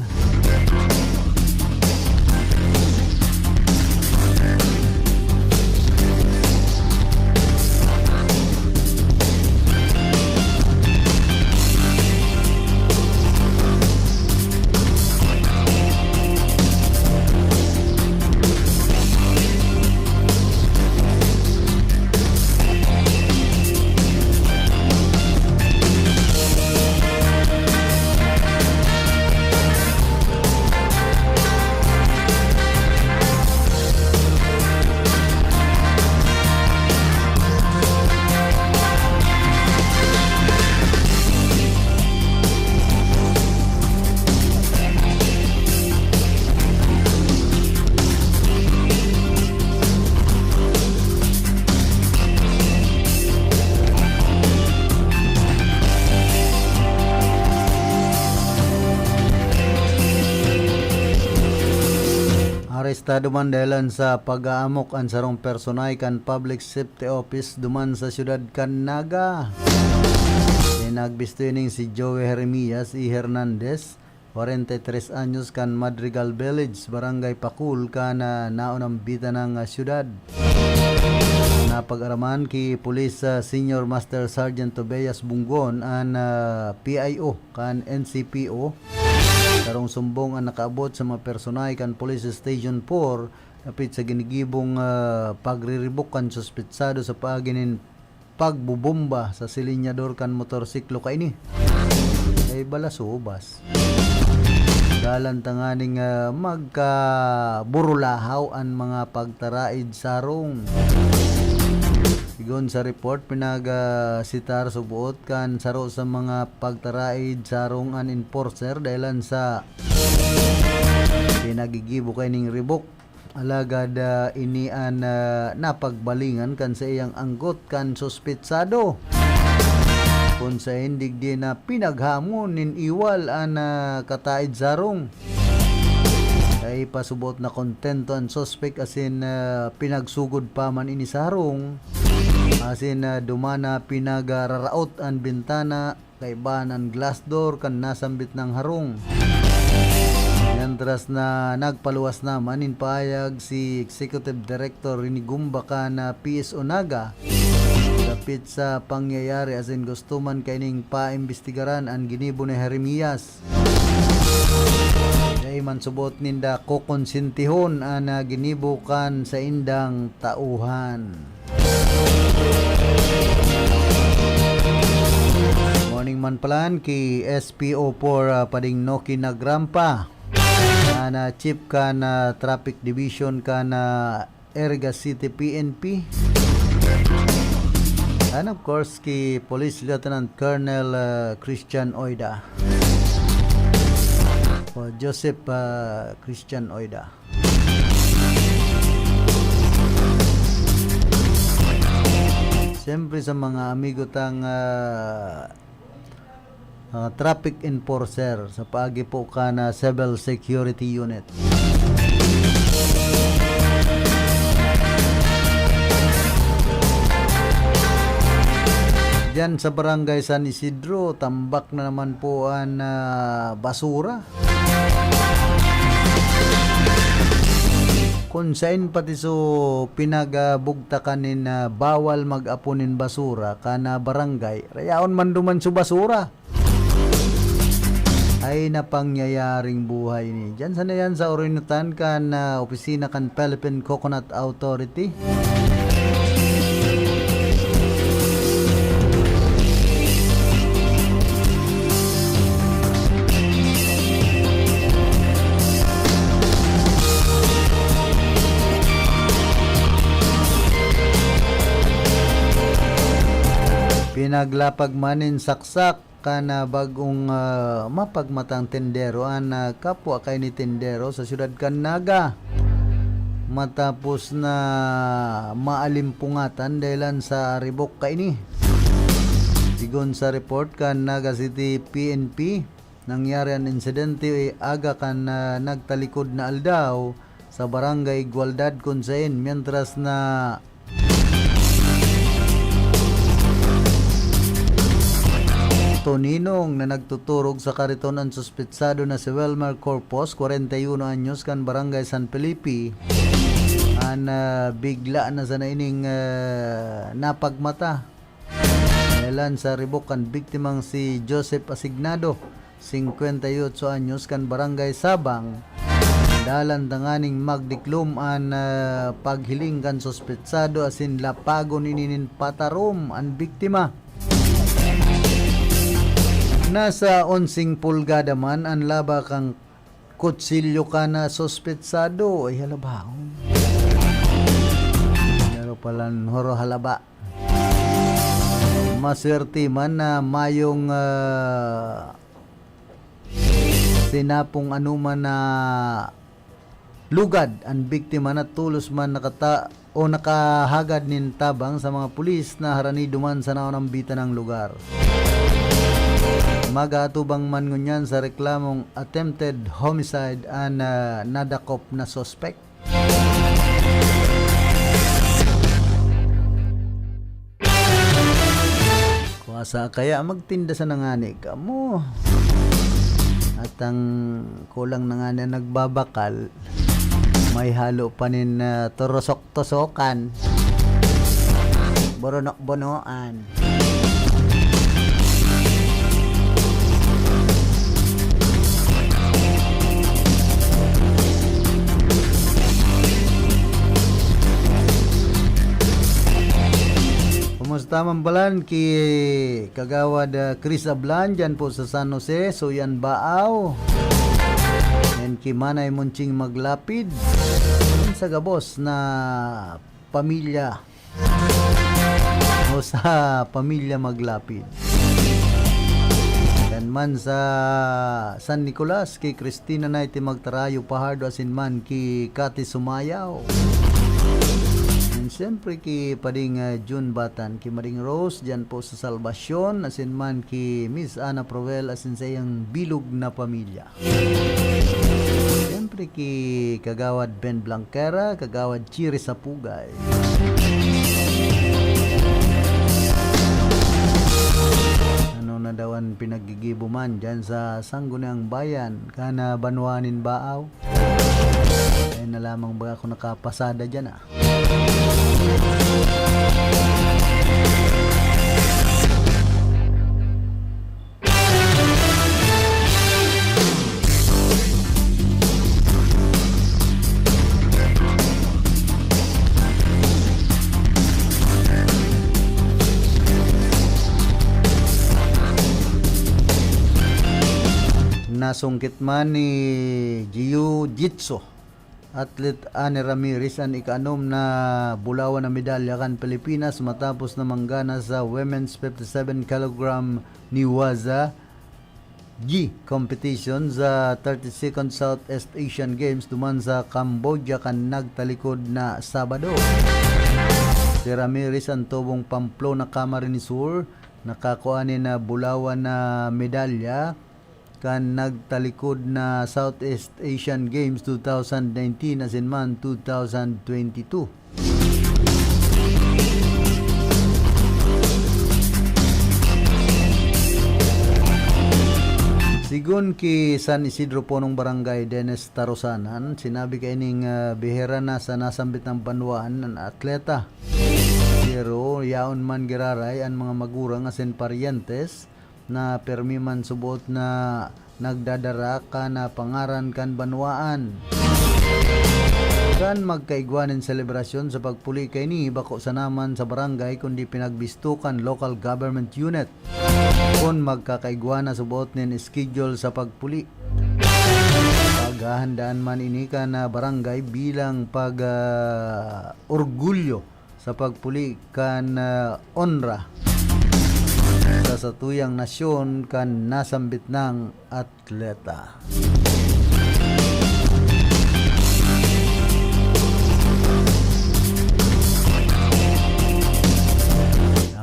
Ta duman dahelan sa pag-aamok an sarong personahe kan Public Safety Office duman sa siyudad kan Naga. Pinagbisto ining si Joey Jeremias E. Hernandez, kwarenta y tres anyos, kan Madrigal Village, Barangay Pakul, kan, ah, naunambitan na siyudad. Napag-araman ki Police, ah, Senior Master Sergeant Tobias Bungon, an, ah, P I O kan N C P O, sarong sumbong an nakaabot sa mga personahe kan Police Station four dapit sa ginigibong, ah, pagriribok kan suspetsado sa paagi nin pagbobomba sa silinyador kan motorsiklo kaini. Kay balasubas. Dalan tanganing, ah, magkaburulahaw an mga pagtaraid sa harong. Sigon sa report, pinagasitar sa buot kan saro sa mga pagtaraid sa harong an enforcer dahilan sa pinagigibo kaining ribok. Alagad, ah, ini an, ah, napagbalingan kan saiyang anggot kan suspetsado. Kun saen digdi na pinaghamon nin iwal an, ah, kataid sa harong. Kay pasubot na kontento an suspek asin, ah, pinagsugod pa man ini sa harong. Asin, ah, duman na pinagararaot an bintana, kaiba an glass door kan nasambit nang harong. Mientras na nagpaluwas naman nin pahayag si Executive Director Rene Gumba kan, ah, P S O Naga, dapit sa pangyayari asin gusto man kaining paimbestigaran an ginibo ni Jeremias. Dai man subot ninda kokonsentihon an, ah, ginibo kan saindang tauhan. Morning man palan ki S P O four, ah, Pading Noki Nagrampa, na, na chief kan, ah, Traffic Division kan, ah, Erga City P N P. And of course, ki Police Lieutenant Colonel, ah, Christian Oida. O Joseph, ah, Christian Oida. Siyempre sa mga amigo tang, ah, ah, traffic enforcer sa paagi po kan, ah, Civil Security Unit. Diyan sa Barangay San Isidro, tambak na naman po an, ah, basura. Kun saen pati so pinagabugtakan nin, ah, bawal mag-apon nin basura kan, ah, barangay, rayaon man duman so basura. Ay, napangyayaring buhay ni. Diyan sana yan sa Oronotan kan, ah, opisina kan Philippine Coconut Authority. Pinaglapag man nin saksak kan, ah, bag-ong, ah, mapagmatang tindero an, ah, kapwa kaini tindero sa siyudad kan Naga. Matapos na maalimpungatan dahilan sa ribok kaini. Sigon sa report kan Naga City P N P, nangyari an insidente aga kan, ah, nagtalikod na aldaw sa Barangay Igualdad, kun saen, mientras na toninong na nagtuturog sa kariton an suspetsado na si Welmer Corpus, kwarenta y uno anyos, kan Barangay San Felipe, an, ah, bigla na sana ining, ah, napagmata. Dahilan sa ribok kan biktimang si Joseph Asignado, singkwenta y otso anyos, kan Barangay Sabang, dalan tanganing magdiklom an, ah, paghiling kan suspetsado asin lapagon ini nin patarom an biktima. Nasa onseng pulgada man an laba kan kutsilyo kan suspetsado. Ay, halaba. Pero palan, horo halaba. Maswerte man na mayong, ah, sinapong anoman na lugad an biktima na tolos man nakata-, o nakahagad nin tabang sa mga pulis na harani duman sa naunambitan nang lugar. Mag-aatubang man ngunyan sa reklamong attempted homicide an, ah, nadakop na suspek. Sa kaya magtinda sana ngani kamo. At ang kulang na ngani an nagbabakal, may halo pa nin, ah, torosok-tosokan, boronok-bonoan. Kumusta man palan ki Kagawad, ah, Chris Ablan, dyan po sa San Jose, Suyan, Baao. And ki Manay Munching Maglapid, sa gabos na pamilya o sa pamilya Maglapid. Yan man sa San Nicolas, ki Christina Naite Magtarayo Pahardo, asin man ki Cathy Sumayaw. And siyempre ki Pading, ah, June Batan, ki Mading Rose, dyan po sa Salvacion, asin man ki Miss Ana Provel, asin sa iyang bilog na pamilya. Siyempre ki Kagawad Ben Blanquera, Kagawad Chiri Sapugay. Ano na daw an pinaggigibo man dyan sa Sangguniang Bayan, kan, ah, banwa nin Baao? Kaya na lamang ba ako nakapasada dyan, ah? Nasungkit man ni Jiu-Jitsu athlete Annie Ramirez an ikaanom na bulawan na medalya kan Pilipinas matapos na manggana sa women's fifty-seven kilogram Newaza G competition sa thirty-second Southeast Asian Games duman sa Cambodia kan nagtalikod na Sabado. Si Ramirez an tubong Pamplona, Camarines Sur, nakakua nin bulawan na medalya kan nagtalikod na Southeast Asian Games two thousand nineteen asin man two thousand twenty-two. Sigon ki San Isidro Punong Barangay Dennis Tarosanan, sinabi kaining, ah, bihera na sa nasambit na banwaan an atleta. Pero yaon man giraray an mga magurang asin paryentes na pirmi man subot na nagdadara kan, ah, pangaran kan banwaan. Kan magkaigwa nin selebrasyon sa pagpuli kaini, bako sana man sa barangay kundi pinagbisto kan local government unit kun magkakaigwa na subot nin schedule sa pagpuli. Paghahandaan man ini kan, ah, barangay bilang pag, ah, orgulyo sa pagpuli kan, ah, onra sa satuyang nasyon kan nasambit nang atleta.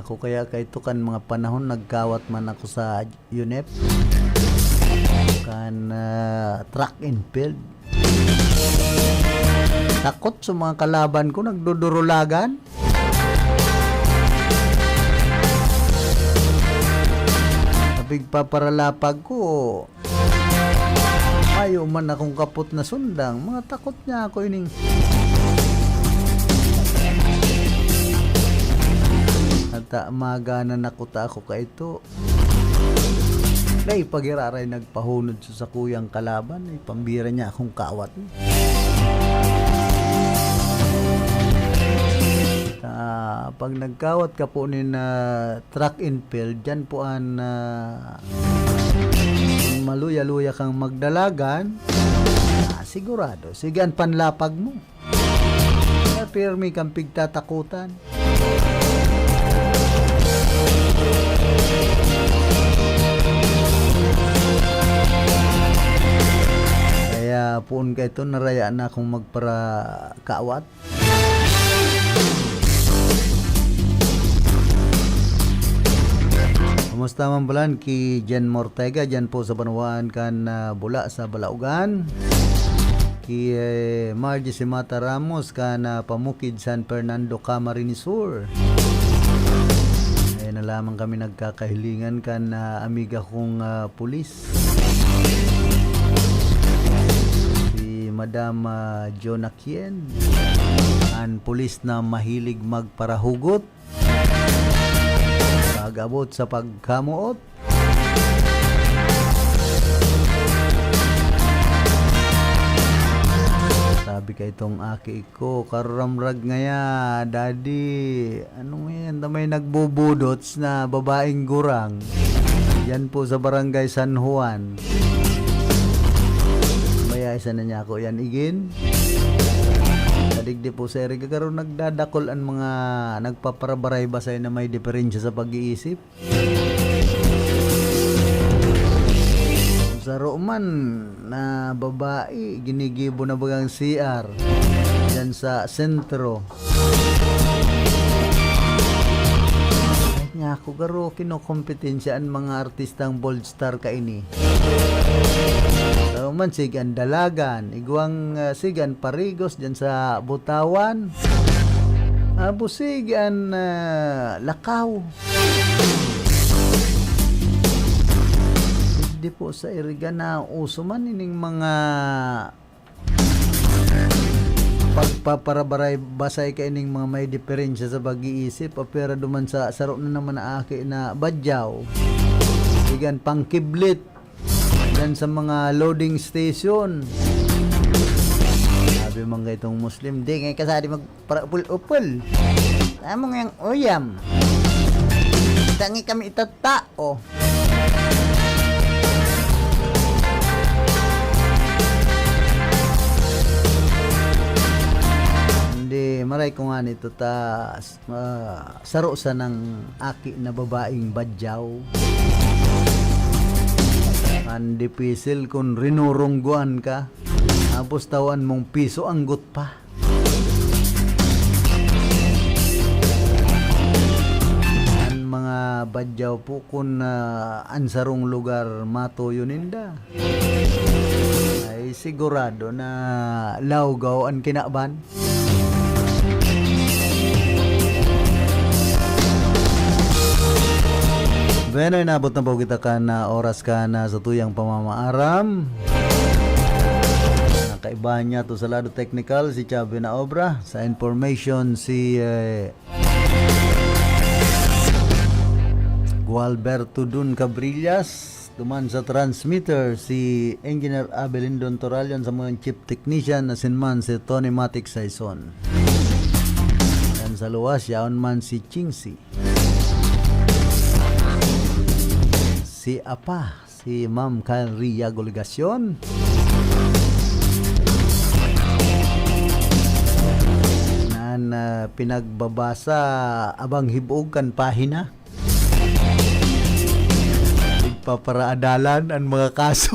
Ako kaya kaito kan mga panahon nagkawat man ako sa UNEP, kan, ah, track and field. Takot sa mga kalaban ko, nagdudurulagan. Sa pigpaparalapag ko, mayo man akong kapot na sundang. Mga takot niya ako ining. At, ah, magana na kuta ako kaito. Dai pa giraray nagpahunod sa sakuyang kalaban, ay pambira niya akong kawat. Ah, pag nagkawat ka po nin, ah, track and field, dyan po an, ah, maluya-luya kang magdalagan, ah, sigurado. Sige, an panlapag mo. Kaya pirmi kang pigtatakutan. Kaya poon kaito, naraya na akong magparakawat. Kumusta man palan ki Jen Mortega, dyan po sa banwaan kan, ah, Bula sa Balaogan? Ki, eh, Margie Simata Ramos kan, ah, Pamukid, San Fernando, Camarines Sur. Na lamang kami nagkakahilingan kan, ah, amiga kong, ah, pulis. Si Madam, ah, Jonah Kien, an pulis na mahilig magparahugot pag-abot sa pagkamoot. Sabi ka itong aki ko, karamrag ngaya, Daddy, ano ngayon na may nagbubudots na babaeng gurang? Yan po sa Barangay San Juan. Baya isa na niya ako yan, igin. Kadigdi po sa iri, gagaro nagdadakol ang mga nagpaparabaray-basay na may diferensya sa pag-iisip. Saro man na babae, ginigibo na bagang C R diyan sa sentro. Ay, nga ako, garo, kinokompetensya ang mga artistang bold star kaini. Saro man, sige ang Dalagan, igwang, ah, sige ang Parigos diyan sa Butawan. Abo sige ang, ah, Lakaw. Di po sa iriga na uso man ining mga pagpaparabaray-basay kaining mga may diferensya sa pag-iisip, apwera duman sa saro na naman na aki na badyaw. Igan pangkiblit dan sa mga loading station. Sabi man itong Muslim, "Di ngay kasali magparaupol-upol. Tamo ngayang uyam. Tangi kami itatao." Hindi, maray ko nga nito ta, ah, saro sa nang aki na babaeng badyaw. Ang dipisil kung rinurungguan ka, tapos tawan mong piso anggot pa. An mga badyaw po kun, ah, an sarong lugar matuyo ninda, ay sigurado na lawgaw an kinaban. Bueno, inabot na po kita kan, ah, oras kan, ah, satuyang pamamaaram. Nakaiba niya to sa lado teknikal, si Chubby na obra. Sa information, si, eh, Gualberto Dun Cabrillas. Duman sa transmitter, si Engineer Abelindon Toralion, sa mga chief technician, asin man si Tony Matic Saison. Yan sa luwas, yaon man si Chingsi. Si Apa, si Ma'am Karen Riago Legacion. Nan, ah, pinagbabasa abang hibog kan pahina. Igpaparaadalan an mga kaso.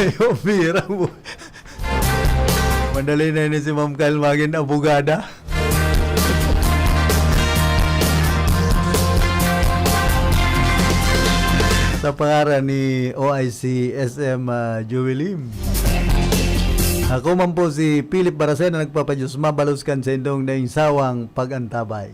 Ay, bira mo. Madali na ini si Ma'am Kyle magin abogada. Sa pangaran ni O I C S M, ah, Joey Lim. Ako man po si Philip Barasay na nagpapadiyos mabalos kan sa indong naing sawang pag-antabay.